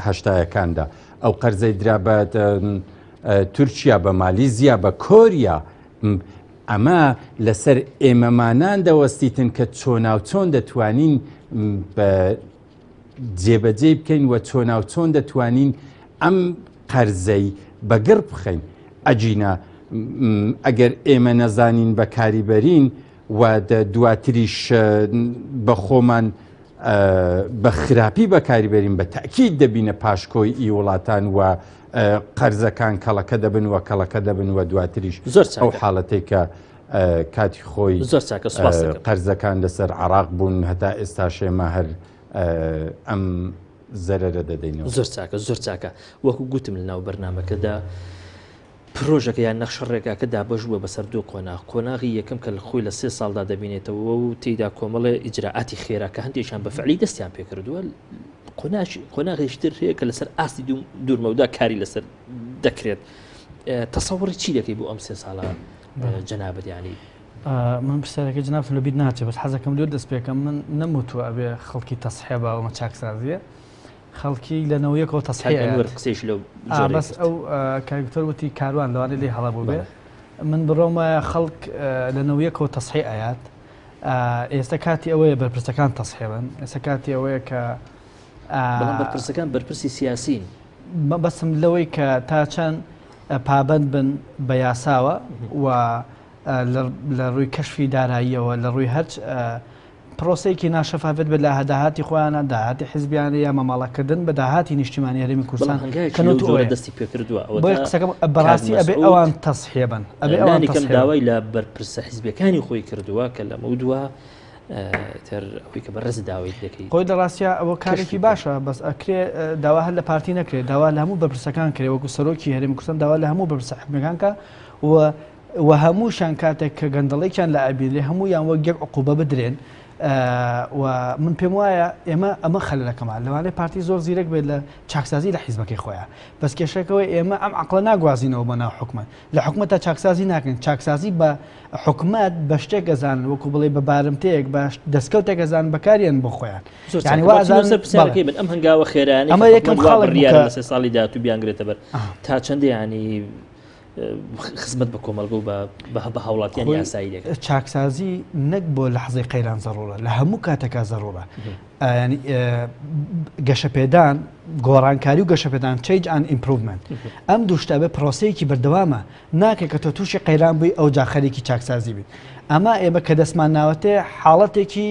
هەشتایەکاندا ئەو قەرزەی درا بە تورکیا بە مالیزیا بە کۆریا ئەمە لەسەر ئێمەمانان دەوەستیتن کە چۆناوچۆن دەتوانین بە جێبەجێی بکەین و چۆناوچۆن دەتوانین ئەم قەرزەی بەگڕ بخەین ئەگینا ئەگەر ئێمە نەزانین بەکاری بەرین و دواتریش بە خۆمان بە خراپی بەکاری بەرین بە تاکیید دەبینە پاشکۆی ئی وڵاتان و قەرزەکان کەڵەکە دەبن و کەڵەکە دەبن و دواتریش زۆر ئەو حاڵەتێک کە کاتی خۆی زۆر چاکە سوپاس دەکەم. قەرزەکان لەسەر عراق بوون هەتا ئێستاش ئێمە هەر ئەم زەرەرە دەدەینەوە. زۆر چاکە زۆر چاکە وەکو گوتم لە ناو بەرنمەکەدا پرۆژەکە یان نەخشە ڕێگاکە دابەش بووە بەسەر دوو قۆناغ قۆناغی یەکەم کە لە خۆی لە سێ ساڵدا دەبینێتەوە و تێیدا کۆمەڵێ ئیجرائاتی خێرا کە هەندێکیان بە فعلی دەستیان پێکردووە قۆناغێکی تر هەیە کە لەسەر ئاستی دوورمەودا کاری لەسەر دەکرێت تەسەوڕی چی دەکەی بۆ ئەم سێ ساڵە جەنابت یانی؟ من پرسیارەکەی جەنابتم لە بیر ناچێ بەس حەزەکەم لێ دەست پێکەم من نەموتووە ئەبێ خەڵکی تەسحێ بە ئەومە چاکسازیە خەڵکی لە نەوەیەکەوە تەسحێ قسەیش لەو بەس ئەو کاکتۆر وتی کاروان لەوانەیە لێ هەڵە بوو بێ من بڕۆم وایە خەڵک لە نەوەیەکەوە تەسحی ئەیات ئێستا کاتی ئەوەیە بەرپرسەکان تەسحێ بن ئێستا کاتی ئەوەیە کە بەڵام بەرپرسەکان بەرپرسی سیاسین مەبەستم لەوەی کە تا چەند پابەند بن بە یاساوە و لە ڕووی کەشفی داراییەوە لە ڕووی هەرچ پرۆسەیەکی ناشەفافێت بێت لە داهاتی خۆیانە داهاتی حزبیانە یا مامەڵەکردن بە داهاتی نیشتیمانی هەرێمی کوردستان کە دەستی پێکردووە بۆیە قسەکەم بەڕاستی ئەبێ ئەوان تەسحیە بن ئەبێ ئەوان کەم داوای لە بەرپرسە حزبەکانی خۆی کردووە کە لەمە دووە تر ئەوەی کە بەڕێزت داوای دەکەی. خۆی لە ڕاستیا ئەوە کارێکی باشە بەس ئەکرێ داوا هەر لە پارتی نەکرێت داوا لە هەموو بەرپرسەکان کرێ وەکو سەرۆکی هەرێمی کوردستان داوا لە هەموو بەرپرسە حکومیەکان کە و و هەمووشان کاتێک کە گەندەڵێکیان لە ئەبینرێ هەموویان وەک یەک عقوبە بدرێن و من پێم وایە ئێمە ئەمە خەلەکەمان لەوانەیە پارتی زۆر زیرەک بێت لە چاکسازی لە حیزبەکەی خۆیان بەس کێشەکەەوە ئێمە ئەم عقلە ناگوازینەوە بۆ ناو حکومەت لە حکومەتا چاکسازی ناکەن، چاکسازی بە حکومەت بە شتێک ئەزانن وەکو بڵێی بە بارمتەیەک بە دەستکەوتێک ئەزانن بەکاریان بۆ خۆیان. زۆر یانی چاکە. وا با بچینەوە ئەزانن سەر بەڵێ. پرسیارەکەی من ئەم هەنگاوە خێرایانەی ئەمە کە یەکەم حکومەت وا خاڵێک بوو بڕیارە کە لە سێ ساڵی داهاتوو بیانگرێتە بەر تا چەندە یانی. خزمەت بە کۆمەڵگە و بە هاوڵاتیانی ئاسایی دەکات. چاکسازی نەک بۆ لەحزەی قەیران زەڕوورە، لە هەموو کاتێکا زەڕوورە. گەشەپێدان، گۆڕانکاری و گەشەپێدان change and improvement ئەم دوو شتە بێ پرۆسەیەکی بەردەوامە، ناکرێت کە تۆ تووشی قەیران بووی ئەوجا خەریکی چاکسازی بیت. ئەمە ئێمە کە دەستمان ناوەتێ حاڵەتێکی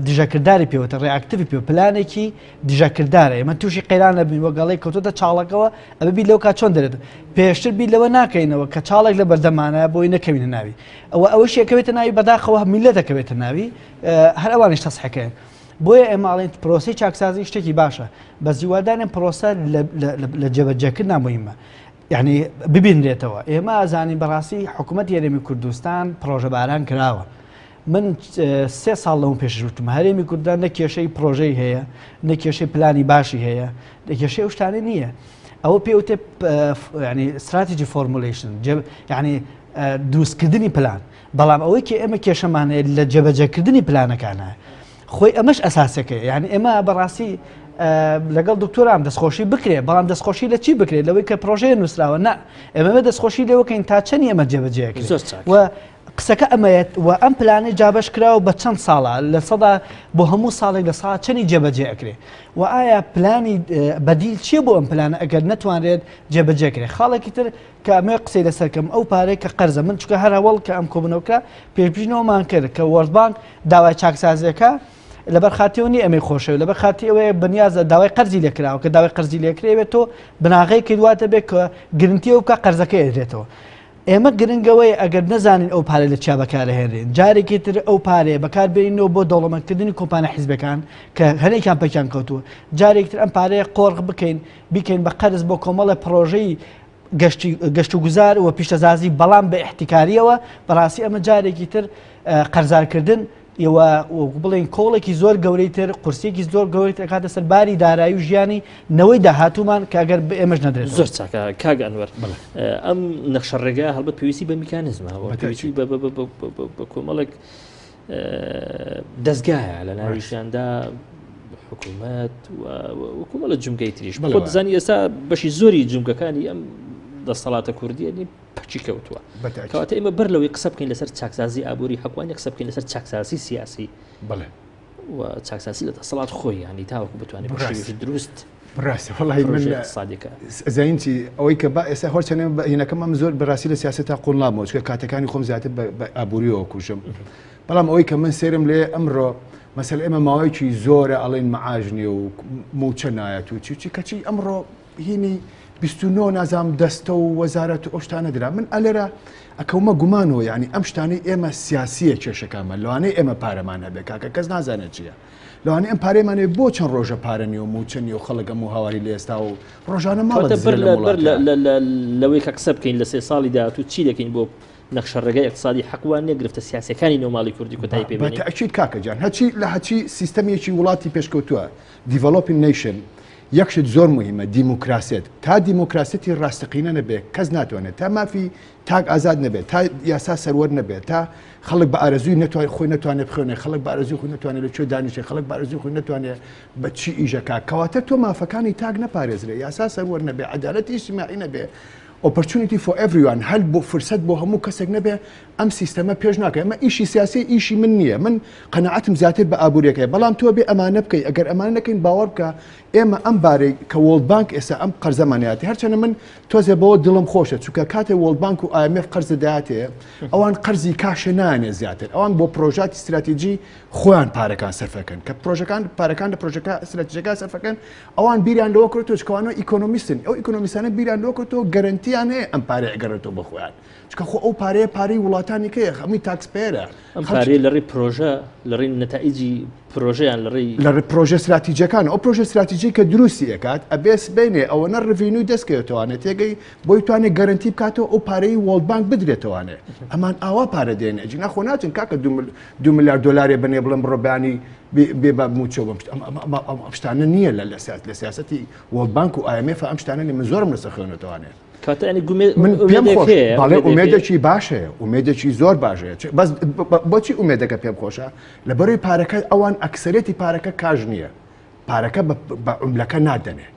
دژەکرداری پێوتە reactive ی پێ پلانێکی دژەکردارە ئێمە تووشی قەیران نەبین وە گەڵی کەوتۆتە چاڵەکەوە ئەبێ بیر لەو کات چۆن دەرێت پێشتر بیر لەوە ناکەینەوە کە چاڵێک لە بەردەمانە بۆی نەکەوینە ناوی ئەوە ئەوەش یەکەوێتە ناوی بەداخەوە میلە دەکەوێتە ناوی هەر ئەوانیش تەسحەکەن بۆیە ئێمە ئەڵێن پرۆسی چاکسازی شتێکی باشە بە زیوادانم پرۆسە لە جێبەجێکردنا مهمە یعنی ببینرێتەوە ئێمە ئازانین بەڕاستی حکوومەت یاێمی کوردستان پرۆژەباران کراوە من سێ ساڵ لەوە پێشش وتم هەرێمی کوردستان نە کێشەی پرۆژەی هەیە نە کێشەی پلانی باشی هەیە لە کێشەی ئەو شتانە نییە ئەوە پێوتێ ینی strategy formulation ینی دروستکردنی پلان بەڵام ئەوەی کە ئێمە کێشەمان هەیە لە جێبەجێکردنی پلانەکانە خۆی ئەمەش ئەساسەکەی یعنی ئێمە بەڕاستی لەگەڵ دکتۆرام دەستخۆشی بکرێ بەڵام دەستخۆشی لە چی بکرێت لەوەی کە پرۆژەیە نووسراوە نا ئێمە دەستخۆشی لێوەکەین تا چەنی ئەمە جێبەجێ زۆر چاک قسەکە ئەمەیە و ئەم پلانەی جابەش کراوە بە چەند ساڵە لە سەدا بۆ هەموو ساڵێک لە سا چەنی جێبەجێ ئەکرێ و ئایا پلانی بەدیل چییە بۆ ئەم پلانە ئەگەر نەتوانرێت جێبەجێ کرێ خاڵێکی تر کە ئەمەوێ قسەی لەسەر کەم ئەو پارەی کە قەرزە من چونکە هەر هەوڵ کە ئەم کۆبوونەوە پێشبینەوەمان کرد کە World Bank داوای چاکسازیەکە لەبەر خاتیەوە نیە ئەمەی خۆشەوێت لەبەر خاتی ئەوەیە بەنیازە داوای قەرزی لێکراوە کە داوای قەرزی لێکرێت تۆ بناغەی کردواتە بێت کە گرنتی ئەو بکە قەرزەکەی ئەدرێتەوە ئێمە گرنگ ئەوەیە ئەگەر نەزانین ئەو پارە لە چیا بەکارەهێنرێن جارێکی تر ئەو پارەیە بەکار بێنینەوە بۆ دەوڵەمەندکردنی کۆمپانیا حیزبەکان کە هەنێکیان پەکیان کەوتووە جارێکی تر ئەم پارەیە قۆرخ بکەین بیکەین بە قەرز بۆ کۆمەڵە پڕۆژەی گەشت و گوزار و پیشەسازی بەڵام بە ئیحتیکاریەوە بەڕاستی ئەمە جارێکی تر قەرزارکردن ئێوە وەکو بڵێین کۆڵێکی زۆر گەورەی تر قورسیەکی زۆر گەورەی تر ئەکاتە سەر باری دارایی و ژیانی نەوەی داهاتوومان کە ئەگەر بە ئێمەش نەدرێت زۆر چاکە کاک ئەنوەر ئەم نەخشە ڕێگا هەڵبەت پێویستی بە میکانزمە پێویستی بە کۆمەڵێک دەستگایە لە ناویشیاندا حکوومەت و کۆمەڵە جمگەی تریش بەڵێ دەزانی ئێستا بەشی زۆری جمگەکانی ئەم دەسەڵاتە کوردیە پەکی کەوتووە. کەواتە ئێمە بەر لەوەی قسە بکەین لەسەر چاکسازی ئابووری حەقوانیە قسە بکەین لەسەر چاکسازی سیاسی بەڵێ و چاکسازی لە دەسەڵات خۆی ینی تاوەکو بتوانێت بە شێوەیەکی دروست ڕاستە وەڵی من سادەکە زانین چی ئەوەی کە با ئێستا هەرچەنێ هینەکەم ئەم زۆر بەڕاستی لە سیاسەتا قوڵ نابمەوە چونکە کاتەکانی خۆم زیاتر بە ئابووریەوە کوژم بەڵام ئەوەی کە من سێرم لێ ئەمڕۆ مەسەل ئێمە ماوەیەکی زۆرە ئەڵێن معاش نییە و موچە نایەت و چی چی کەچی ئەمڕۆ هینی 29 نازام دەستە و وەزارەت و ئەو شتانە درا من ئەلێرە ئەکەومە گومانەوە یعنی ئەم شتانەی ئێمە سیاسیە کێشەکانمان لەوانەیە ئێمە پارەمان هەبێ کاکە کەس نازانێت چییە لەوانەیە ئەم پارەیەمان هەبێ بۆ چەند ڕۆژە پارە نیە و موچە نیە و خەڵک ئەم و هاواری لە ئێستا و ڕۆژانە ماڵە بەر لەوەی کە قسە بکەین لە سێ ساڵی داهاتوو چی دەکەین بۆ نەخشە ڕێگای اقتصادی حەق وان نیە گرفتە سیاسیەکانی نێو ماڵی کوردی کۆتایی پێ بێنین؟ بەتەئکید کاکە گیان هەچی لە هەچی سیستەمێکی وڵاتی پێشکەوتووە Developing Nation یەک شت زۆر موهیمە دیموکراسیەت تا دیموکراسیەتی ڕاستەقینە نەبێ کەس ناتوانێت تا مافی تاک ئازاد نەبێت تا یاسا سەروەر نەبێت تا خەڵک بە ئارەزووی نەتوانێت خۆی نەتوانێت بخوێنێ خەڵک بە ئارەزووی خۆی نەتوانێت لە کوێ دانیشێ خەڵک بە ئارەزووی خۆی نەتوانێت بە چی ئیشەکە کەواتە تۆ مافەکانی تاک نەپارێزرێ یاسا سەروەر نەبێ عەدالەتی ئیجتیماعی نەبێ opportunity for everyone هەل بۆ فرسەت بۆ هەموو کەسێک نەبێ ئەم سیستەمە پێش ناکەوێ ئەمە ئیشی سیاسی ئیشی من نییە من قەناعەتم زیاتر بە ئابووریەکەی بەڵام تۆ بێ ئەمانە بکەی ئەگەر ئەمانە نەکەین باوەڕ بکە ئێمە ئەم بارەی کە World Bank ئێستا ئەم قەرزەمان یاتی هەرچەنە من تۆزێ بەوە دڵم خۆشە چونکە کاتێ World Bank و IMF قەرز دەداتێ ئەوان قەرزی cash ە نانێ زیاتر ئەوان بۆ پرۆژاتی استراتیجی خۆیان پارەکان سەرفەکەن کە پرۆژەکان پارەکان لە پرۆژەکە استراتیجەکە سەرفەکەن ئەوان بیریان لەوە کردووە چکەوانەوە ئیکۆنۆمیستن ئەو ئیکۆنۆمیستانە بیریان لەوە کردووە گەرەنتیان هەیە ئەم پارەیە ئەگەڕێتەوە بۆ خۆیان چونکە خۆ ئەو پارەیە پارەی وڵاتانی کەیە هەمووی taxpayer ە ئەم پارەیە لە ڕێی پرۆژە لە ڕێی نەتائیجی پرۆژەیان لە ڕێی لە ڕێی پرۆژە ستراتیجەکان ئەو پرۆژە ستراتیجی کە دروستی ئەکات ئەبێ سبەینێ ئەوەنە revenue ی دەستکەوێتەوانێ تێگەی بۆی توانێ گەرەنتی بکاتەوە ئەو پارەی World Bank بدرێتەوانێ ئەمان ئاوا پارە دێنێ ئەجینا خۆ ناچن کاکە دو ملیار دۆلارێ بنێ بڵێن بڕۆ بەیانی بێ بە مووچە بەم ئەم شتانە نییە لە لە سیاسەتی World Bank و IMF ئەم شتانە نیە من زۆرم لەسەر خوێنێتەوانێ کاتە ینی گومێ من پێم خۆش بەڵێ ئومێدێکی باش هەیە ئومێدێکی زۆر باش هەیە بەس بۆچی ئومێدەکە پێم خۆشە لەبەرەوەی پارەکە ئەوان ئەکسەرێتی پارەکە cash نییە پارەکە بە عوملەکە نادەنێ.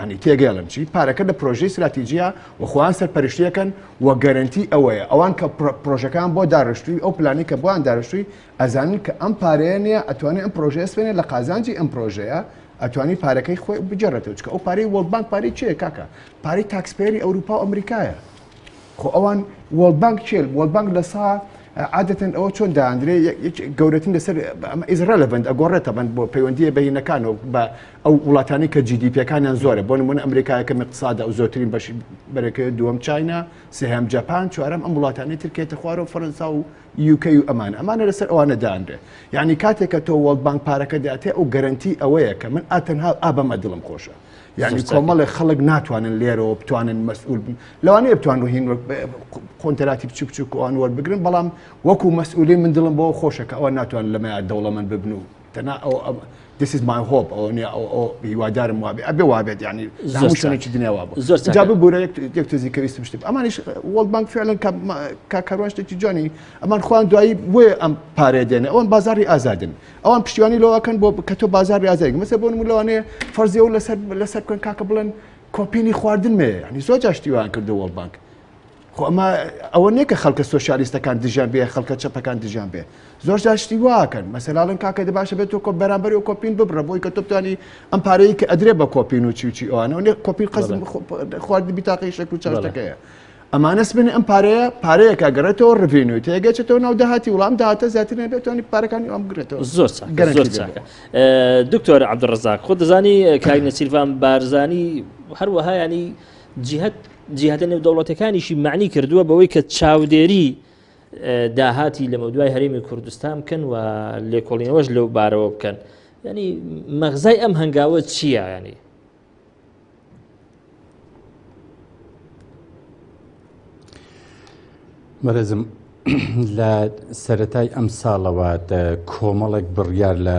ینی تێگەڵم چی پارەکە لە پرۆژەی استراتیجیە و خۆیان سەرپەرشتیەکەن و گەرنتی ئەوەیە ئەوان کە پرۆژەکان بۆ داڕشتووی ئەو پلانی کە بۆیان داڕشتووی ئەزانن کە ئەم پارەیە نیە ئەتوانێت ئەم پرۆژەیە سپێنێ لە قازانجی ئەم پرۆژەیە ئەتوانی پارەکەی خۆی بگێڕێتەوە چکە ئەو پارەی World Bank پارەی چیە کاکە؟ پارەی taxpayer ی ئەوروپا و ئەمریکایە. خۆ ئەوان World Bank چێ World Bank لە سا عادەتەن ئەوە چۆن داندرێ گەورەترین لەسەر ئەمە is relevant ئەگۆڕێتە بەند بۆ پەیوەندیە بەینەکان و بە ئەو وڵاتانی کە GDP ەکانیان زۆرە بۆ نمونە ئەمریکایەکە اقتصادە ئەو زۆرترین بەشی بەرەکە دووەم چاینا سێهەم جاپان چوارەم ئەم وڵاتانی ترکێتە خوارەوە فەرەنسا و UK و ئەمانە ئەمانە لەسەر ئەوانە دانرێ یعنی کاتێک کە تۆ World Bank پارەکە داتێ ئەو گەرنتی ئەوەیە کە من ئاتەنها ئا بەمە دڵم خۆشە یعنی کۆمەڵێک خەڵک ناتوانن لێرەوە بتوانن مەسئول بن لەوانەیە بتوان هین کۆنتراتی بچوک بچوک ئەوان وەربگرن بەڵام وەکو مەسئولی من دڵم بۆ خۆشە کە ئەوە ناتوان لەمەیا دەوڵەمەند ببن و تەنا ئەو This is my hope ئەوە نییە ئەو هیوادارم وابێ ئەبێ وابێت یعنی هەموو شوێنێکی دنیا وابوو زۆر جا ببورە یەک تۆزی کە ویستم شتێک ئەمانیش World Bank فعلا کە کاروان شتێکی جوانی ئەمان خۆیان دوایی بۆیە ئەم پارێ دێنێ ئەوان بازاری ئازادن ئەوان پشتیوانی لەوەکەن بۆ کە تۆ بازاری ئازادی مەسە بۆ نموونە لەوانەیە فەرزی ئەو لەسەر لەسەر بکەن کاکە بڵێن کۆپینی خواردن مێ یعنی زۆر جار شتی وایان کردو World Bank خۆ ئەمە ئەوە نییە کە خەڵکە سۆسیالیستەکان دژیان بێ خەڵکە چەپەکان دژیان بێ زۆر جار شتی واکەن مەسەلاڵن کاکە دە باشە بێت تۆ کۆ بەرامبەر و کۆپین ببڕە بۆی کە تۆ بتانی ئەم پارەیە کە ئەدرێ بە کۆپین و چی و چی ئەوانە و کۆپین قەزم خواردنی بیتاقی شەکر و چاشتەکەیە ئەمانە سبێنێ ئەم پارەیە پارەیەکە گەڕێتەوە revenue تێگەچێتەوە ناو داهاتی وڵام داهاتە زیاتر نەبێت توانی پارەکانی ئەم بگرێتەوە زۆر چاکە زۆر چاکە دکتۆر عەبدولڕەزاق خۆ دەزانی کاک نێچیرڤان بارزانی هەروەها ینی جیهت جیهتە نێودەوڵەتەکانیشی معنی کردووە بەوەی کە چاودێری داهاتی لەمەودوای هەرێمی کوردستان بکەن و لێکۆڵینەوەش لەو بارەوە بکەن ینی مەغزای ئەم هەنگاوە چییە ینی بەڕێزم لە سەتای ئەم ساڵەوە کۆمەڵێک بڕیار لە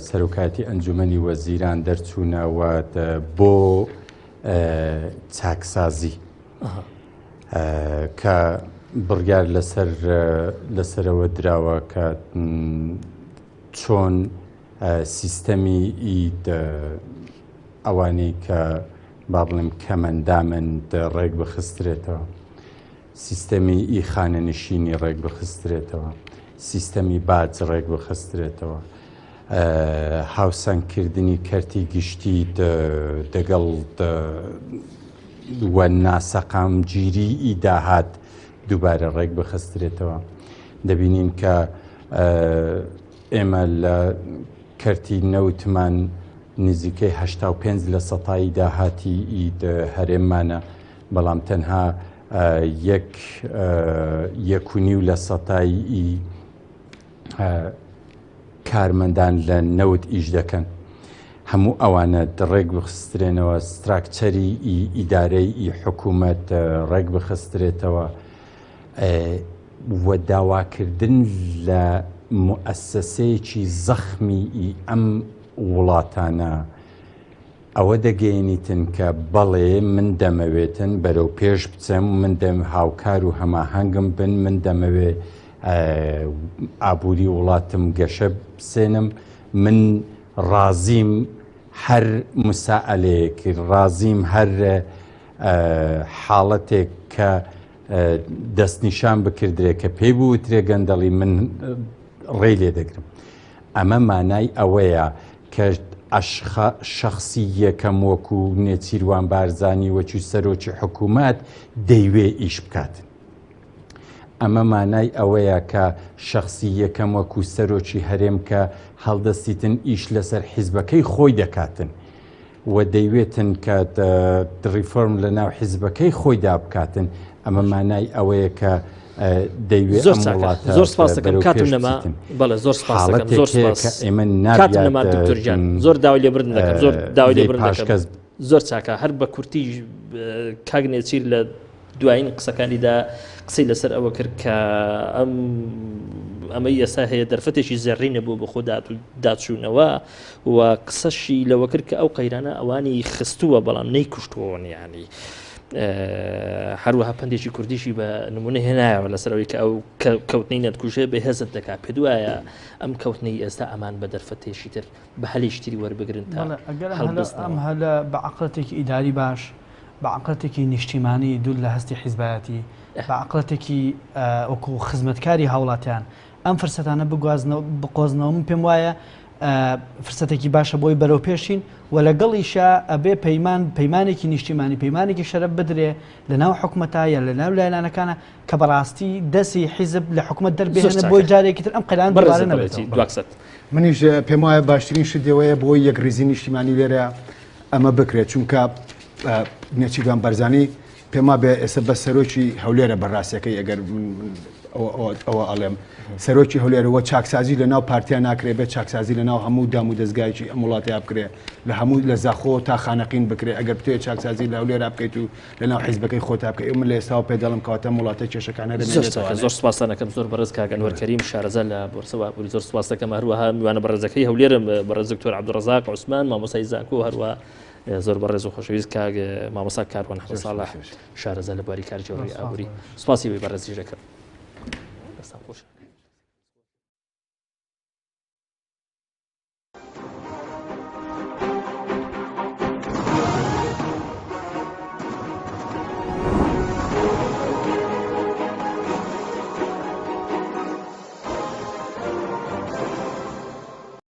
سەرۆکایەتی ئەنجومنی وەزیران دەرچوونەوە بۆ چاکسازی کە بڕیار لەسەر لەسەرەوە دراوە کە چۆن سیستەمی ئەوانەی کە با بڵێم کەمەندامن ڕێک بخسترێتەوە سیستەمی ئی خانەنشینی ڕێک بخسترێتەوە سیستەمی باج ڕێک بخسترێتەوە هاوسەنگکردنی کەرتی گشتی دەگەڵ و ناسەقامگیری ئی داهات دووبارە ڕێک بخسترێتەوە دەبینین کە ئێمە لە کەرتی نەوتمان نزیکەی 85 لە سەتایی داهاتی هەرێممانە بەڵام تەنها یەک یەک و نیو لە سەتایی کارمەندان لە نەوت ئیش دەکەن. هەموو ئەوانە ڕێک بخسترێنەوە ستراکچەری ئیدارەی ئی حکوومەت ڕێک بخسترێتەوە و داواکردن لە موئەسەسەیەکی زەخمی ئی ئەم وڵاتانە ئەوە دەگەیەنیتن کە بەڵێ من دەمەوێتن بەرەو پێش بچم، من دەم هاوکار و هەماهەنگم بن، من دەمەوێ ئابووری وڵاتم گەشە بسێنم، من ڕازیم هەر مسائەلەیەک، ڕازیم هەر حاڵەتێک کە دەستنیشان بکردرێ کە پێی بوترێ گەندەڵی من ڕێی لێ دەگرم. ئەمە مانای ئەوەیە کە شەخسی یەکەم وەکو نێچیروان بارزانی وەکی سەرۆکی حکوومەت دەیوێ ئیش بکات. ئەمە مانای ئەوەیە کە شەخسی یەکەم وەکو سەرۆکی هەرێم کە هەڵدەستیتن ئیش لەسەر حیزبەکەی خۆی دەکاتن و دەیوێتن کە ڕیفۆرم لە ناو حیزبەکەی خۆیدا بکاتن ئەمە مانای ئەوەیە کە دەیوێت زۆر وڵاتە زۆر سپاس دەکەم کاتم نەما بەڵێ زۆر سپاس دەکەم زۆر سپاس کە ئێمە کاتم نەما دکتۆر گیان زۆر داوای لێبوردن دەکەم زۆر داوای لێبوردن دەکەم زۆر چاکە هەر بە کورتی کاک نێچیر لە دوایین قسەکانیدا قسەی لەسەر ئەوە کرد کە ئەم ئەمەی ئێستا هەیە دەرفەتێکی زێڕینە بۆ بەخۆ داچوونەوە و قسەشی لەوە کرد کە ئەو قەیرانە ئەوانی خستووە بەڵام نەیکوشتووەوە ینی. هەروەها پەندێکی کوردیشی بە نمونە هێنایەوە لەسەرەوەی کە ئەو کەوتنەی نەتکوژێ بەهێزت دەکات پێ دوایە ئەم کەوتنەی ئێستا ئەمان بە دەرفەتێکی تر بە هەلێکی تری وەربگرن تا ئەگەر ئەم هەلە بە عقلەتێکی ئیداری باش بە عقلەتێکی نیشتیمانی دوور لە هەستی حیزبایەتی بە عقلەتێکی وەکو خزمەتکاری هاوڵاتیان ئەم فرسەتانە بگوازنەوە بقۆزنەوە من پێم وایە فرسەتێکی باشە بۆی بەرەو پێشین و لەگەڵیشا ئەبێ پەیمان پەیمانێکی نیشتیمانی پەیمانێکی شەرەف بدرێ لە ناو حکومەتا یا لە ناو لایەنانەکانە کە بەڕاستی دەستی حیزب لە حکومەت دەربێنە بۆی جارێکی تر ئەم قەیران دووبارە نەبێتەوە. دواکسەت. منیش پێم وایە باشترین شت ئەوەیە بۆ یەکڕیزی نیشتیمانی لێرە ئەمە بکرێت چونکە نێچیرڤان بارزانی پێم وابێ ئێستا بە سەرۆکی هەولێرە بە ڕاستەکەی ئەگەر ئەوە ئەڵێم سەرۆکی هەولێرەوە چاکسازی لە ناو پارتیا ناکرێ بێت چاکسازی لە ناو هەموو دام و دەستگایکی ئەم وڵاتیا بکرێ لە هەموو لە زاخۆ تا خانەقین بکرێ ئەگەر بتەوێت چاکسازی لە هەولێرا بکەیت و لە ناو حیزبەکەی خۆتا بکەی من لە ئێستاوە پێ دەڵم کەواتە ئەم وڵاتە کێشەکان هەر زۆر زۆر سپاستان ئەکەم زۆر بەڕێز کاک ئەنوەر کەریم شارەزا لە بۆرسە و ئابووری زۆر سپاس دەکەم هەروەها میوانە بەڕێزەکەی هەولێرم بەڕێز دکتۆر عەبدولڕەزاق عوسمان مامۆستای زانکۆ هەروەها زۆر بەڕێز و خۆشەویست کاک مامۆستا کاروان حەمە ساڵح شارەزا لە بواری کارگێڕی ئابووری سپاسی بەڕێزیش دەکەم.